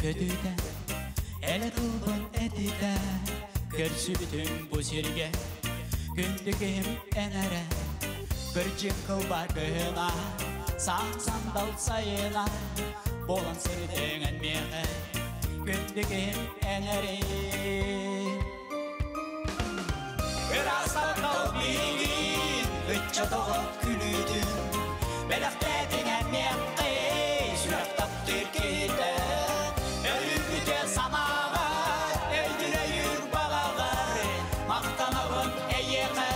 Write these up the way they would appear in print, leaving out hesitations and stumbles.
Көтүтэ, элэ тылбын этитэ, көрсүбүтүм бу сиргэ, күндү киһим эн эрэ, кырдьык кылбар кыһына, саҥ сандал сайына, буолан сырытыҥ эн миэхэ, күндү киһим эн эрэ. Ыраас таптал биһигин, ыччат оҕо күлүүтүн, бэлэхтээтиҥ эн миэхэ, сүрэх таптыыр киһитэ. Өрүүбүтэ санааҕар, өйдүр-өйүүр баҕаҕар, махтанабын эйиэхэ,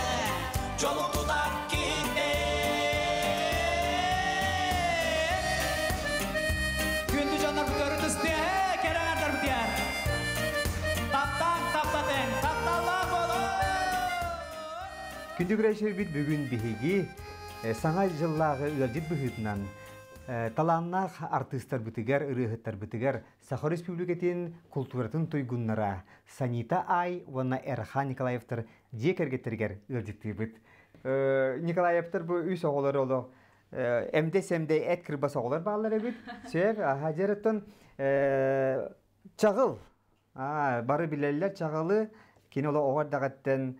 дьолу тутар киһитэ. Күндү дьоннорбутугар ытыстыа, кэрэ аҥардарбытыгар. Таптаан, таптатыҥ, тапталлаах буолуҥ! Күндү көрөөччүлэрбит бүгүн биһиги саҥа дьыллааҕы ыалдьыт быһыытынан талааннаах артыыстарбытыгар, ырыаһыттарбытыгар Саха Республикатын култууратын туйгуннара Санита Ай уонна Эрхан Николаевтар дьиэ кэргэттэригэр ыалдьыттыыбыт. Николаевтар бу үс оҕолору олох эмдэ-сэмдэ эт кырбас оҕолор бааллар эбит. Сөп, аха дьэреттон Чаҕыл. Бары билэллэр Чаҕылы. Кини олох оҕо эрдэҕиттэн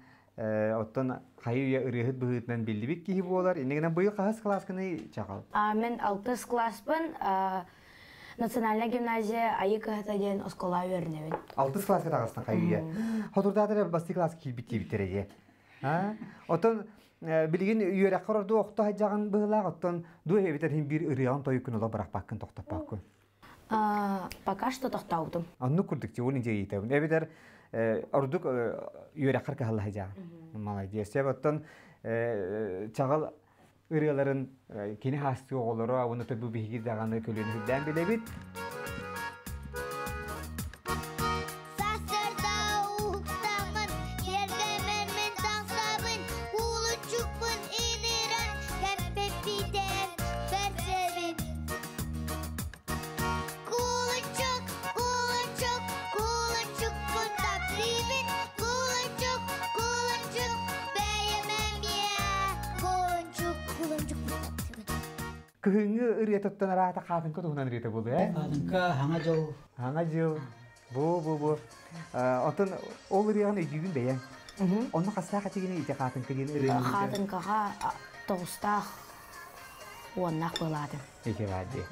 оттон хайы-үйэ ырыаһыт быһыытынан биллибит киһи буолар. Иннигинэн быйыл хаһыс кылааскыный Чаҕыл? Мен алтыс класспын Национальная гимназия Айыы кыһата диэн оскуола үөрэнэбин. Алтыс класска таҕыстан хайы-үйэ. Хотурдаатар бастыы класс киирбит диэбиттэрэ дии. Оттон билигин үөрэххэр ордук охто сылдьаҕын быһыылаах, оттон дуу эбэтэр иһин биир ырыаҕын тойуккун олох бырахпаккын, тохтоппоккун. Пока что тохтообутум. Оннук курдук ол индия ыйытабын. Эбэтэр ордук үөрэххэр кыһалла сылдьаҕын. Молодец. Оттон чаҕыл ырыаларын кини хаастыы оҕолоро уонна бу биһиги даҕаны көлүөнэ үрдээн билэбит. Сарсыарда уһуктаммын, тиэргэммин тахсабын, куулуччукпун инирэн, кэппиппитэн бэрсэбин. Куулуччук, куулуччук, куулуччукпун таптыыбын, куулуччук, куулуччук, бэйэм эмиэ куулуччук, куулуччукпун таптыыбын. Кыһыҥҥы ырыатыттан араата хаатыҥка туһунан ырыата буолуо, э? Хаатыҥка, хаҥа дьыл. Хаҥа дьыл. Бу-бу-бу. Оттон ол ырыаҕын өйдүүгүн бэйэҥ. Онно хастаах этигини ити хаатыҥка диэн ырыаны? Хаатыҥкаҕа тоҕустаах уоннаах буолаатым. Ити баар дии.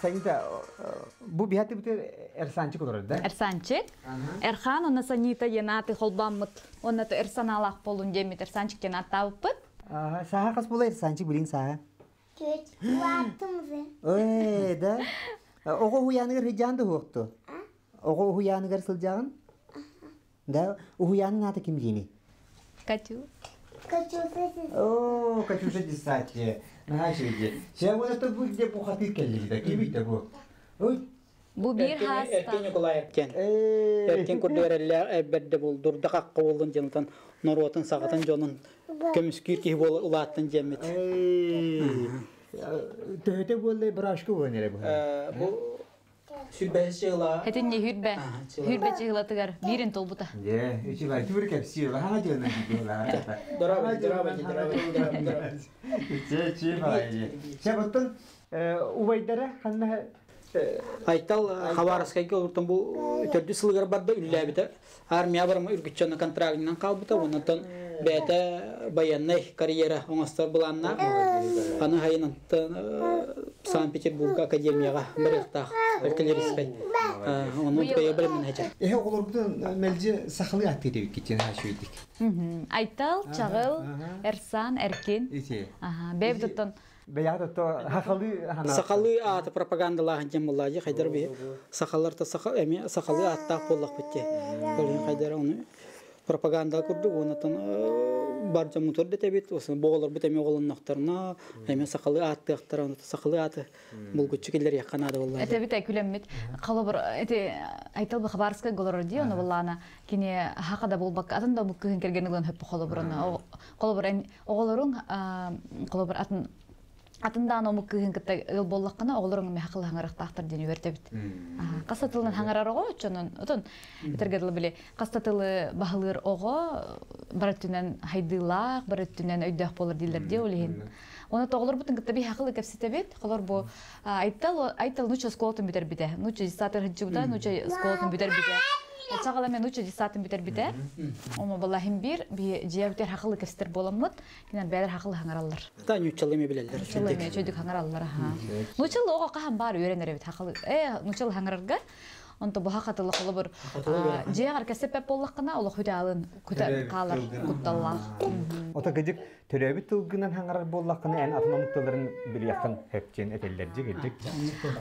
Санита, бу биһатыбыт Эрсанчик олорор да? Эрсанчик. Эрхан онно Санита Енаты холбооммут. Онно эр санаалаах болун диэммит Эрсанчик диэн ааттаабыппыт. Сааһа хас буолар Эрсанчик билин сааһа? Чуть улааттым Ээ, да? Оҕо уһуйааныгар сылдьаан да уһуохту? Оҕо уһуйааныгар сылдьаҕын? Да, уһуйаанын аата ким диэний? Катю. Катюша. О, Катюша десятие. Наһаа үчүгэй. Сэ вот это бу где бу хатыр кэллигитэ. Ким бу? Ой. Бу биир хааста. Эркин Николаев диэн. Эркин курдук эрэллээх эрбэрдэ булдур да хахха буоллун диэн норуотун саҕатын дьонун көмүскүүр киһи буола улааттын диэммит. Төһөтө буолла брашка буолан эрэ бу. Бу Сүрбэһис чыыла. Этинни хүрбэ. Хүрбэ чыылатыгар биирин толбута. Дьэ, үчүгэй түбүр кэпсиир. Хаҥа дьыалынан киирдиэлээ. Дорабы, дорабы, дорабы, дорабы. Чэ, чэ, баайы. Чэ, оттон убайдара ханна Айтал Хабаровскайга олортон бу төрдүс сылыгар барда үллээбитэ. Армия барама үргүччү контрагынан хаалбыта. Онтон бэйэтэ военный карьера оҥостор былааннаах. Аны хайынантан Санкт-Петербург академияҕа барыахтаах артиллеристскай. Ону бэйэ бэлэмнэн сылдьар. Эһэ оҕолорбутун мэлдьи сахалыы ааттыыр эбиккит хаачуйдик. Айтал, Чаҕыл, Эрсан, Эркин. Ити. Бэйэбит оттон Бэйэҕит отто сахалыы хана. Сахалыы ааты пропагандалааһын диэн буоллаа хайдар биһи сахалар та саха эми сахалыы ааттаах буоллахпыт дии. Ол хайдар ону пропаганда курдук уоннатан бар дьоммутугар да этэбит боҕолорбут эмиэ оҕолоннохторуна эмиэ сахалыы ааттыахтара сахалыы ааты булгуччу киллэриэххэ наада буолла Этебит күлэммит холобур эти Айтал Хабаровскай голорор дии ону буллаана кини хака да булбакка атын да бу кыһын кэргэн ылан хөппө холобур холобур оҕолоруҥ холобур атын атын даан омук кыыһын кытта ыл буоллаххына оҕолоруҥ эмиэ хакылы хаҥарахтаахтар диэн үөртэбит. Хас да тылынан хаҥарар оҕо оччонон отон этэргэ дылы били хас да тылы баһылыыр оҕо бар өттүнэн хайдыылаах, бар өттүнэн өйдөөх буолар дииллэр дии ол иһин. Оны тоҕолорбутун кытта би хакылы кэпсэтэбит. Холор бу Айтал Айтал нуча школатын бүтэрбитэ. Нуча десятыр хыджыбыта, нуча школатын бүтэрбитэ. Чаҕала мен нуча десятын бүтэрбитэ. Омо балахим бир би жия бүтэр хакылы кэпсэтер боламмыт. Кинер бээлер хакылы хаҥараллар. Та ньуччалыы эми билэллэр. Нуччалыы эми чөйдүк хаҥараллар аха. Нуччалыы оҕо хаһан баар үөрэнэр эбит хакылы. Э нуччалыы хаҥарарга онто бу хакатылы холобур дьиэҕэр кэсэппэт буоллаххына олох хүтаалын күтэ хаалар кутталлаах. Ото кыдьык төрөөбүт тылгынан хаҥарар буоллаххына эн атын омук тылларын билиэххин сөп диэн этэллэр дьик дьик.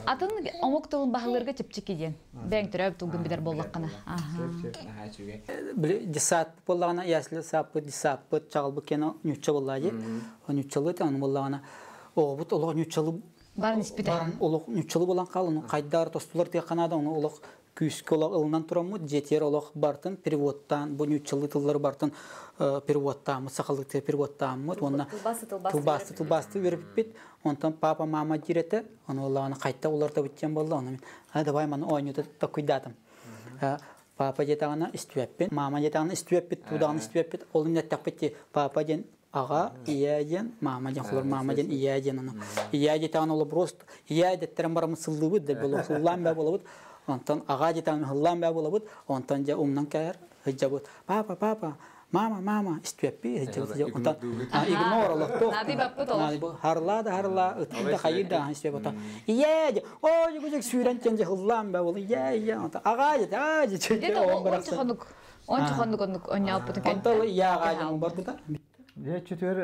Атын омук тылын баһылыырга чэпчэки диэн. Бэйэҥ төрөөбүт тылгын билэр буоллаххына. Били десант буоллаҕына ясли сааппыт десаппыт чаҕылбыт киэнэ ньучча буоллаа дии. Ньуччалыы аны буоллаҕына оҕобут олох ньуччалы Баран испитэ. Баран олох ньуччалы буолан хаал ону хайдаар тостулар тыахха наада ону олох күүскэ олох ылынан тураммыт дьиэтигэр олох бартын переводтаан бу ньуччалыы тыллары бартын переводтааммыт сахалыы переводтааммыт уонна тылбаасты тылбаасты үөрэппит онтон папа мама диир этэ ону олаҕына хайта уларытабыт диэн буолла ону мин давай маны оонньуута токуйдаатым папа диэтэҕинэ истибэппин мама диэтэҕинэ истибэппит туудаҕына истибэппит ол иннэттэхпит дии папа диэн аҕа ийээ диэн мама диэн холор мама диэн ийээ диэн ону ийээ диэтэҕинэ ол просто ийээ дэттэрэн бараммыт сыллыыбыт да буолуо сыллаан бээ буолабыт онтон аҕа диэтэҕинэ сыллаан бээ буолабыт онтон дьэ умнан кээр сылдьабыт папа папа мама мама истибэппи сылдьабыт онтон игнор олохтоох харлаа да харлаа ытыы да хайыы да истибэт ийээ дьэ оо дьэ сүүрэн тиэн дьэ сыллаан бээ буолу ийээ ийээ онтон аҕаа дьэ аа дьэ онча хонук онча хонук оннук онньооппутун онтон ийээ аҕаа дьэ барбыта Дьэ чөтөр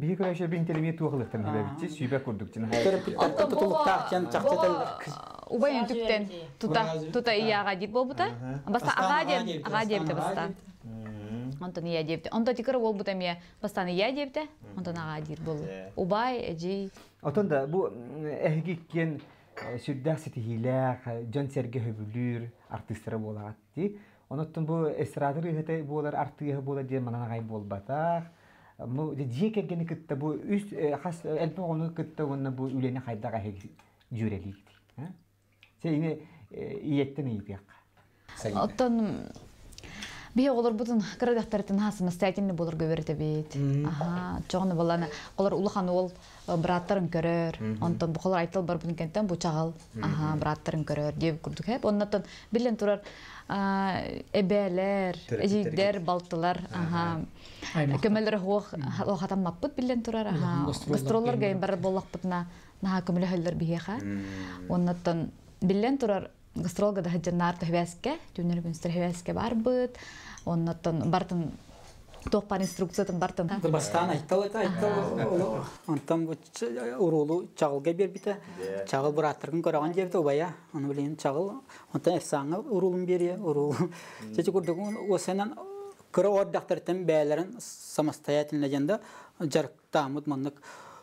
биһи көрөшө бин телеме туохылыктан билэбитчи сүүбэ курдук дьин. Төрөппүттэртэн тутулуктаах дьон чахчы этэллэр. Убай үтүктэн тута тута ияға дип болбута. Баста аға диэн аға диэбитэ бастаан. Онтон ия диэбитэ. Онтон тикыр болбута эмиэ бастаан ия диэбитэ, онтон аға диир болу. Убай, эжий. Отон да бу эһиги иккиэн сүрдээх ситиһиилээх, дьон-сэргэ хөбүлүүр артыыстара буолаҕыт дии. Онуттан бу эстрада ырыаһыта буолар артыыһа буолар диэн манан аҕай буолбатах. Бу дьиэ кэргэни кытта бу үс хас элбэх оҕону кытта уонна бу үлэни хайдах эһиги дьүөрэлиигит? Сэ ийэттэн ыйытыахха. Оттон биһи оҕолорбутун кыра дьахтарытын аһа самостоятельный буоларга үөрэтэбит. Аха, чоҕуну балана олор улахан уол бырааттарын көрөр. Онтон бу айтыл барбытын кэнтэн бу чаҕыл аха бырааттарын көрөр диэбит курдук хэп. Оннотон биллэн турар эбээлэр, эдьиийдэр, балтылар аха көмөлөрө хуох хатаммаппыт биллэн турар аха гастролларга барар буоллахпытына наһаа көмөлөһөллөр биһиэхэ. Оннотон биллэн турар гастролга да сылдьаннаар төһүбээскэ, түүннэр күнүстэр төһүбээскэ барбыт. Оннотон бартын туох баар инструкциятын бартын. Бастаан айтал это айтал онтон бу уруулу чаҕылга биэрбитэ. Чаҕыл бырааттаргын көрөҕүн диэбитэ убайа. Ону билигин чаҕыл онтон Эрсааҥҥа уруулун биэриэ уруулу. Чэчи курдук уосанан кыра ордахтартан бэйэлэрин самостоятельно диэн да дьарыктааммыт маннык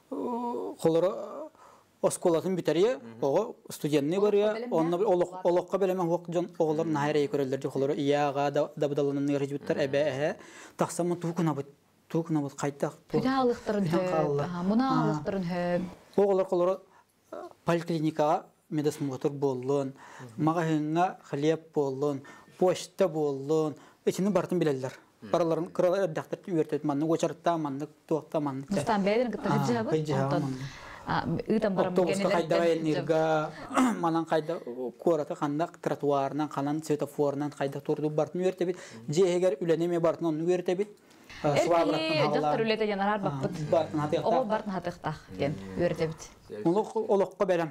холоро оскуолатын бүтэриэ, оҕо студенный барыа, онно олоххо бэлэмэ суох дьон оҕолор наһаа эрэйи көрөллөр дьэ холоро ийэ аҕа дабыдаланан ыарыйбыттар эбэ эһэ тахсаммын туу гынабыт туу гынабыт хайдах Хүнэ алыхтарын хөп, муна алыхтарын хөп. Оҕолор холоро поликлиникаҕа медосмотр буоллун, маҕаһыыҥҥа хлеб буоллун, почта буоллун, итини барытын билэллэр. Барыларын кыралар эрдэхтэр үөртэт маннык уочараттаах маннык туохта маннык. Бастаан бэйэлэрин кытта сылдьыһабыт. Онтон Ыытан баран Автобуска хайдах айанныырга, манан хайда куораты ханна тротуарынан, ханан светофорунан хайдах турду бартын үөртэбит. Дьиэһигэр үлэни эмиэ бартын онну үөртэбит. Эр киһи дьахтар үлэтэ диэн араар баппыт. Бартын Оҕо хатыахтаах. бартын хатыахтаах диэн үөрэтэбит. Олох олоххо бэлэм.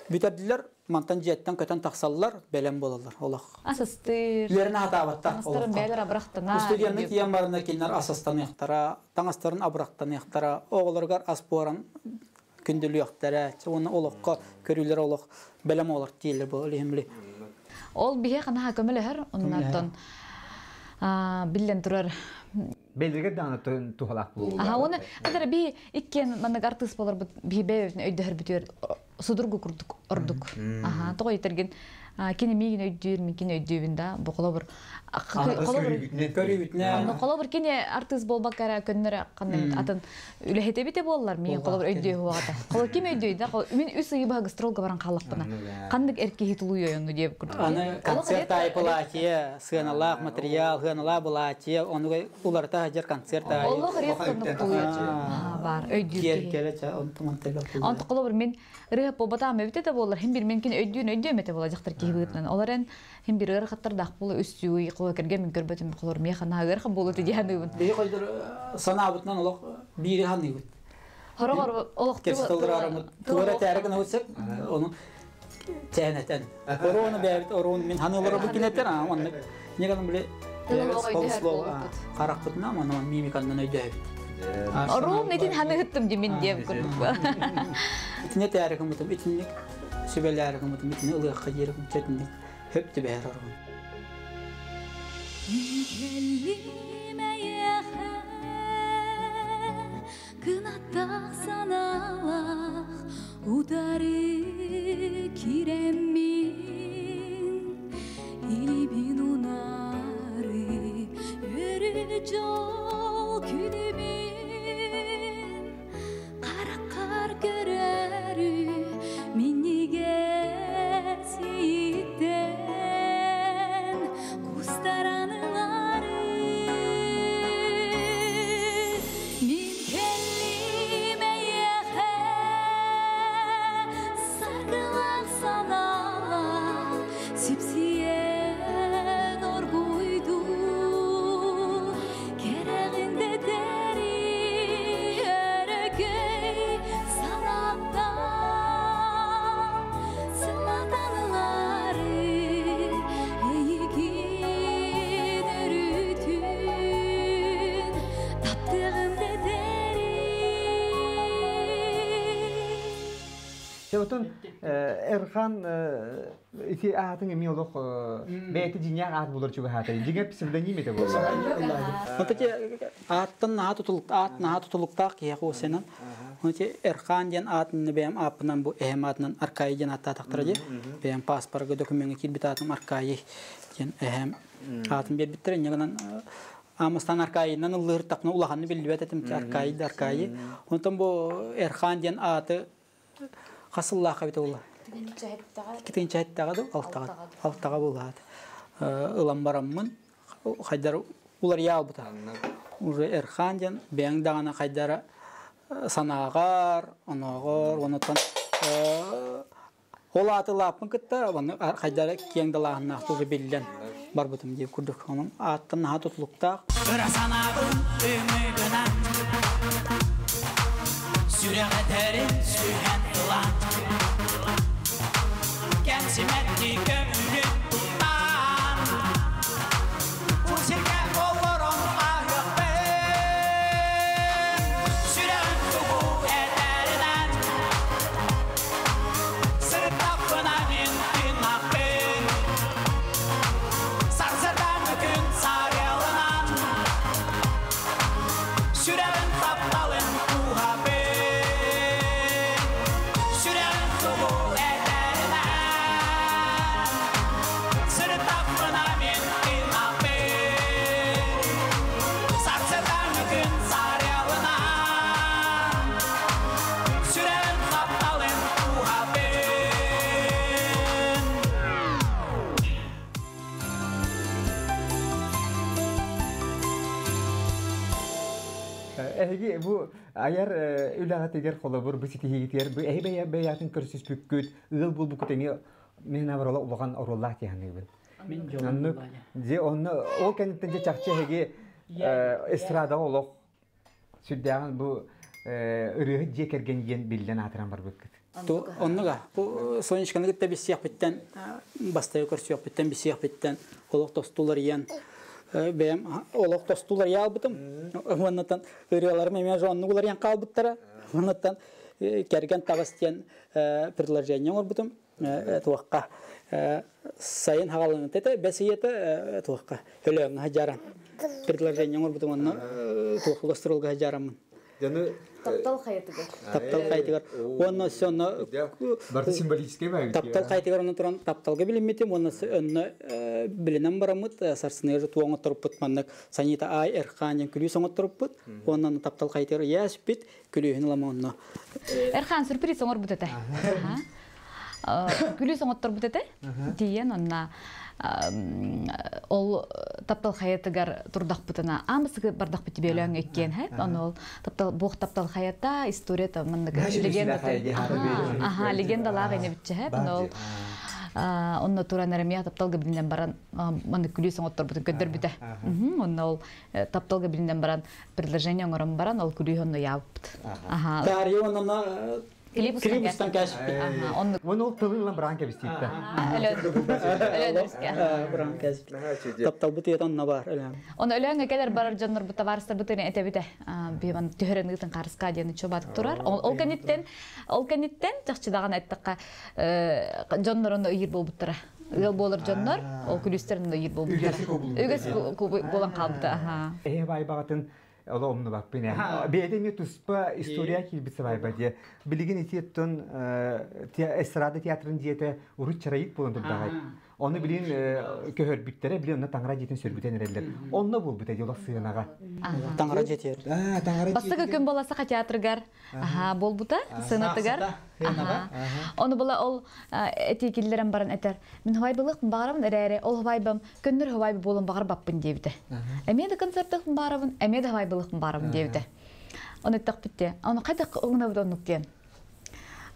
Бүтэрдилэр, мантан дьиэттэн көтөн тахсаллар, бэлэм буолаллар олох. Асастыыр. Үөрэнэ сатаабаттар Таҥастарын олоххо. бэйэлэр абырахтана. Студенны тиийэн бараннар кинилэр асастаныахтара, таҥастарын абырахтаныахтара, оҕолоругар ас буоран күндүлүөхтэрэ, уонна олоххо көрүүлэр олох бэлэм олор тиэллэр бу илиһимли. Ол биһи ханаха көмөлөһөр, оннаттан биллэн турар. Беллиге даҕаны туһалаах буолуо. Аха, оны кадара би иккен маннык артыыс болорбут би бэйэбитин өйдөһөр бүтүөр судургу курдук ордук. Аха, тоҕо итерген кини миигин өйдүүр, мин кини өйдүүбүн да, бу холобур холобур Көрүүбүтүнэн. Холобур кини артыыс буолбакка эрэ көннөрө ханна атын үлэһитебите буоллар, миигин холобур өйдүө хуаҕата. Холобур ким өйдүөй да, мин үс ыйы баһа гастролга баран хааллахпына. Ханнык эр киһи тулуйуойонну диэбит курдук. Аны концерт аайы платье, сыаналаах материал, сыаналаах былааччыйа, онуга уларыта сылдьар концерт аайы. Олох резко тулуйар. Бар, өйдүүр киһи. Киэркэлэ ча онтон онтон Онто холобур мин ырыа буолбатаам эбитэ да буоллар, хим бир мен кини өйдүүн өйдүөм этэ буола дьахтар киһи быытынан. Олор эн хим бир ыарахаттардаах буола үстүү холо кэргэн мин көрбөтүм холор миэхэ наһаа ыарахан буолуо этэ диэн Биһи хойдор санаабытынан олох биири ханыыбыт. Хорогор олох Кэпсэтэллэр арамыт. Тугара тээрэ гына сөп, ону чээнэтэн. Орону бэйэбит орону мин ханыылара бу кинеттер, а оннук. Не гынан биле слово харахпытынан онон мимиканнан өйдөһөбүт. Орун итин ханыгыттым димин диэм курдук. Итине тээрэ гыммытым, итинник сүбэлээри гыммытым, итини ылыахха диэри чэтинник хөп түбэһэр орун. Кынаттаах санаалаах утары киирэммин илиибин унаары үөрүү дьол күнүмүн хараххар көрөрү минньигэс ииттэн кустаран ылары мин кэллим эйиэхэ саргылаах санаалаах сипсийэн оргуйду кэрэҕин дэтэри өрөгөй санааттан сылатан ылары эйигин өрүтүн таптыгым дэтэри. Чэ, отон Эрхан ити аатын эми олох бэйэтэ дьиҥнээх аат булар чугаһаата. Дьиҥэ псевдоним этэ буолла. Вот эти ааттан наһаа тутулук аат наһаа тутулуктаах киһиэхэ уосенан. Эти Эрхан диэн аатын бэйэм ааппынан бу эһэм аатынан Аркаи диэн ааттаатахтара дии. Бэйэм паспорга докумеҥҥа киирбит аатым Аркаи диэн эһэм аатын биэрбиттэр. Инньэ гынан Амыстан Аркаинан ыллыыр тахна улаханны биллибэт этим Аркаи да Аркаи. Онтон бу Эрхан диэн ааты хасыллаах эбит буолла. Китинчэттэҕэ ду алтаҕа алтаҕа буолаат. Ылан бараммын хайдар уларыйа албыта. Уже Эрхан диэн бэйэҥ даҕаны хайдара санааҕар, онооҕор, онуттан ол ааты лааппын кытта хайдара киэҥ далааһыннаах уже биллэн барбытым диир курдук. Онон ааттан наһаа тутулуктаах. Ыра санаабын ымыгынан Сүрэҕэтэрин сүһэн ылан Кэнсимэтти көҥүлүн туттан Бу сиргэ олорон ааһыахпын Сүрэҕим тугу этэринэн Сырыттахпына мин тыыннаахпын Сарсыардааҥҥы күн сарыалынан Сүрэҕим тапталын кууһабын Сүрэҕим тугу этэринэн. Эһиги бу айар үлэҕитигэр холобур бу ситиһиигитигэр бу эһи бэйэ бэйэҕитин көрсүспүккүт, ыал буолбуккут эмиэ мин абарала улахан оруоллаах дии саныыбын. Мин дьолум Оннук буоллаҕа. дьэ онно ол кэнниттэн дьэ чахчы эһиги эстрадаҕа олох сүрдээҕин бу ырыаһыт дьиэ кэргэн диэн биллэн аатыран барбыккыт. Оннуга бу Сонечканы кытта билсиэхпиттэн бастайы көрсүөхпүттэн билсиэхпиттэн олох тостуларыйан бэйэм олох тостуларыйа албытым. Уоннатан ырыаларым эмиэ оннук уларыйан хаалбыттара. Уоннатан кэргэн таҕыс диэн предложение оҥорбутум. Туохха сайын хаҕаланыта этэ, бэс ыйата туохха Өлөөҥҥө садьааран предложение оҥорбутум онно туохха гастролга садьаараммын. Дьону Таптал хайатыгар. Таптал хайатыгар. Уонна өссө онно Барыта символическай баайбыт. Таптал хайатыгар онно туран тапталга билиммитим уонна онно билинэн бараммыт сарсыныгар туох оҥотторуппут маннык Санита Ай Эрхан диэн күлүүс оҥотторуппут уонна таптал хайатыгар ыйааспит күлүүһүн ылама онно. Эрхан сюрприз оҥорбут этэ. Күлүүс оҥотторбут этэ. Тиийэн онно ол таптал хайатыгар турдахпытына аамысыгы бардахпыт бөлөҥ иккиэн хэп ону ол таптал буох таптал хайата история там маннык легенда аха легендалаах ини биччэ хэп ону ол онно туран эремия тапталга билинэн баран маннык күлүүс оҥотторбутун көрдөрбүтэ онно ол тапталга билинэн баран предложение оҥорон баран ол күлүүс онно яабыппыт аха Дарья онно Клип Клип устан кээспит. Оннук. Уон ол тылын ылан быраан кэбистиитэ. Быраан кээспит. Тапталбыт ийэтэ онно баар. Оны өлөөҥө кэлэр барар дьоннорбут табаарыстарбытын этэбитэ. Биван түһэрэн ыытын харыска диэн чобат турар. Ол кэнниттэн ол кэнниттэн чахчыдаҕан эттэххэ дьоннорун ыйыр буолбуттара. Ыал буолар дьоннор ол күлүстэрин ыйыр буолбуттара. Үгэс буолан хаалбыта. Эһэ баайбаҕатын Оло умнубаппын ээ. Бэйэтэ эмиэ туспа история киирбит сабайба дии. Билигин ити оттон эстрада театрын дьиэтэ урут чарайык буолан турдаҕай. Ону билин көһөрбүттэрэ, билин онно таҥара дьиэтин сөргүтэн эрэллэр. Онно буолбута дии олох сыанаҕа. Таҥара дьиэтигэр. Таҥара Бастакы күн буола Саха театрыгар буолбута сыанатыгар. Ону була ол этии киллэрэн баран этэр. Мин хавайбылык баҕарабын эрээри, ол хавайбам көннөр хавайба буолан баҕарбаппын диэбитэ. Эмиэ да концертыхпын баарабын, эмиэ да хавайбылыхпын баарабын диэбитэ. Ону эттэхпит Ону хайдах ылынабыт оннук диэн.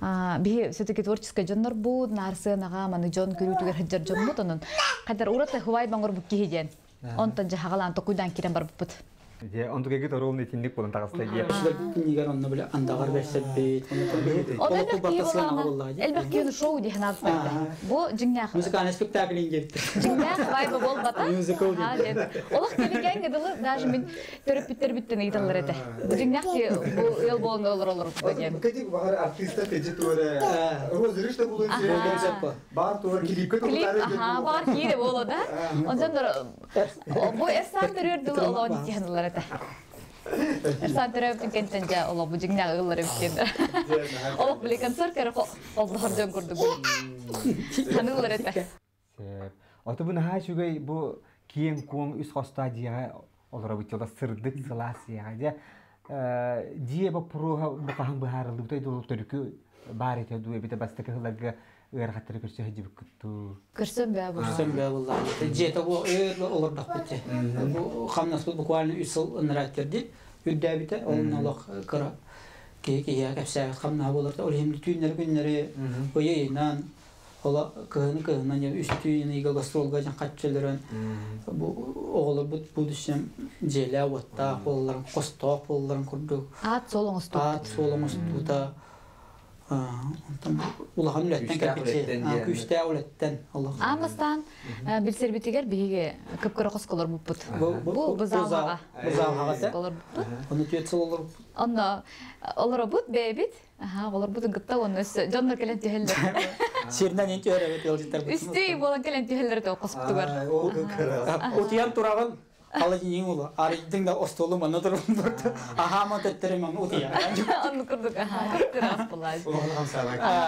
Биһи все-таки творческай дьоннор бу, наар сыанаҕа маны дьон көрүүтүгэр сылдьар дьоммут, онон хайдар ураты хавай баҥорбут киһи диэн. Онтон дьаһаҕалаан токуйдаан киирэн барбыппыт. Дьэ, онтугайгыт оруолун итинник буолан таҕыста дии. Кинигэр онно бile андаҕар бэрсэрбит. Ол элбэх киһи буоллаҕына, элбэх киһини шоу диэн ааттаабыта. Бу дьиҥнээх. Музыкальный спектакль диэбиттэр. Дьиҥнээх вайба буолбата. Мюзикл диэн. Олох кэбикээҥҥэ дылы даже мин төрөппүттэрбиттэн ыйыталлар этэ. Бу дьиҥнээх ки бу ыал буолан олоролор диэн. Кэтик баҕар артистар тэдьи туора розыгрыш да булуон Баар туор клипкэ Клип, аха, баар киире буолуо да. Онтон бу Эрсан төрүөр дылы олоон итиһанылар этэ. Эрсан төрөөбүтүн кэнтэн дьэ олох бу дьиҥнээх ыаллар эбит Олох били концерт кэрэ холдохор дьон курдук ханыылар этэ. Оту бу наһаа үчүгэй бу киэҥ-куоҥ үс хостоо дьиэҕэ олоробут дьола сырдык сылаас дьиэҕэ дьэ дьиэ боппуруоһа бу хаһан быһаарыллыбытай дуу төрүкү баар этэ дуу эбитэ бастакы сылларга ыарахаттары көрсө сылдьыбыккыт дуу Көрсөн бээ бу. Көрсөн бээ буллаан. Дьиэтэ бу өр олордохпут дьэ. Бу хамнаспыт буквально үс сыл ыныраа үрдээбитэ. Ол олох кыра киһи киһиэхэ кэпсээбит хамнаһа буолар. Ол иһин түүннэри күннэри ыйы-ыйынан ола кыһыны кыһынан үс түүн ыйга гастролга дьан хаччыларын бу оҕолорбут будущем дьиэлээх уоттаах буолалларын хостоох буолалларын курдук аат суол оҥостубут аат суол оҥостуута онтон улахан үлэттэн кэлбит күүстээх үлэттэн олох Аан билсэрбитигэр биһиги кып-кыра хосколор буппут. Бу бузаалаҕа. Бузаалаҕа Олорбуппут. Ону түөрт сыл олорбут. Онно олоробут бэйэбит. Аха, олорбутун кытта онно өссө дьоннор кэлэн түһэллэр. Сиринэн ин түһэрэбит ыалдьыттарбыт. Үстүү буолан кэлэн түһэллэр этэ хоспутугар. Утуйан тураҕын Аладдин улу арыйдың да остуолу манна турун аһаама төттөрүм аны утуйа. Онну курдук аха кыраас булааж.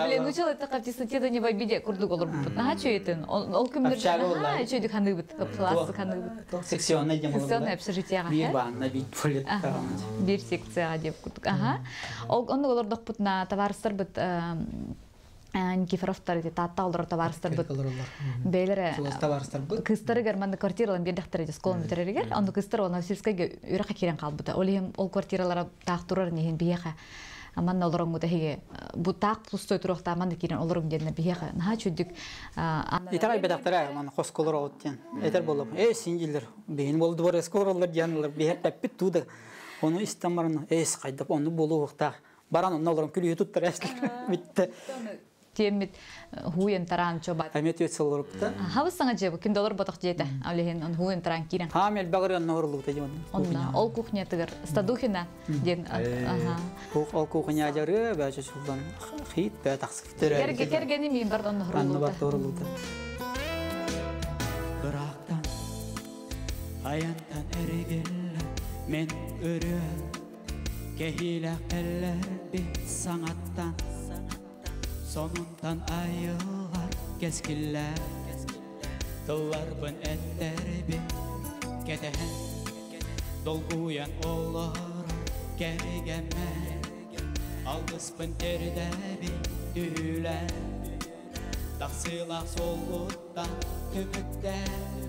Блин, ну чел это в да не в обиде курдук олорбуппут. Наһаа чөйөтүн. Ол күмнөр наһаа чөйдүк ханыыбыт. Кыплаас ханыыбыт. Секционный дем Секционный общежитияга. Биир баанна биир туалет. Биир секцияга деп курдук. Аха. Ол онну олордохпутуна товарыстарбыт Никифоровтар ити таатта олорор табаарыстарбыт бэйлere кыстарыгар манна квартиралан биэрдэхтэрэ школаны бүтэрэригэр онно кыстар ол Новосибирскайга үрэххэ киирэн хаалбыта. Ол иһин ол квартиралара таах турар иһин биһиэхэ манна олороҥҥута эһиги бу таах пустой туруохтаа манна киирэн олоруҥ диэннэр биһиэхэ наһаа чүдүк. Итэҕэй бэтэхтэрэ маны хосколор оҕут диэн этэр буоллум. Ээ син дьиллэр биһин бол дворецка олороллор диэн ылар биһэр тэппит туу да ону истэн баран эс хайдап онну буолуохтаах баран онно олорон күлүүһү туттар эстилэр битте. Тиэммит хуйен тараан чобат. Эмиэ түөт сылларыпта. Хабыс саҥа дьиэ бу ким да олорботох дьиэтэ. Ол иһин он хуйен тараан киирэн. Хаам элбэҕэр онно орлубута дьон. Онна ол кухнятыгар Стадухина диэн аха. Ол кухня жарыы бәче сулдан хит бә тахсып төрө. Кергени мин бар онно Анны бар орлубута. Бірақтан аянтан эргиллэ мен өрө кэһиилээх эллэрбит саҥаттан сонунтан айыллар кэскиллэр тылларбын эттербит кэтэһэн долгуйан олорор кэргэммэр алгыспын тердэбит түһүүлэр тахсыылаах суолгуттан түмүктэр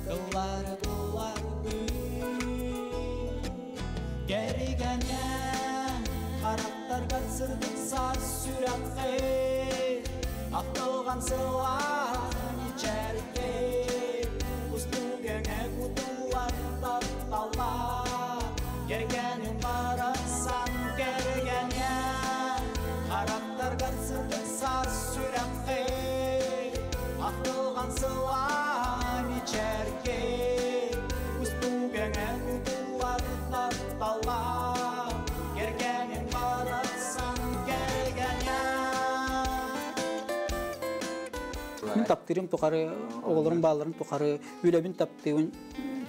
тыллары булларбын кэргэнэ харахтаргар сырдык саас сүрэххэ ахтылган сылаан ичэрке устугэҥэ кутуллар тапталлар кэргэнин барахсан кэргэнэ харахтаргар сырдык саас сүрэххэ ахтылган сылаан ичэрке устугэҥэ кутуллар тапталлар кэргэнин барахсан кэргэнэ. Мин таптыырым тухары, оҕолорум бааларын тухары үлэбин таптыыбын,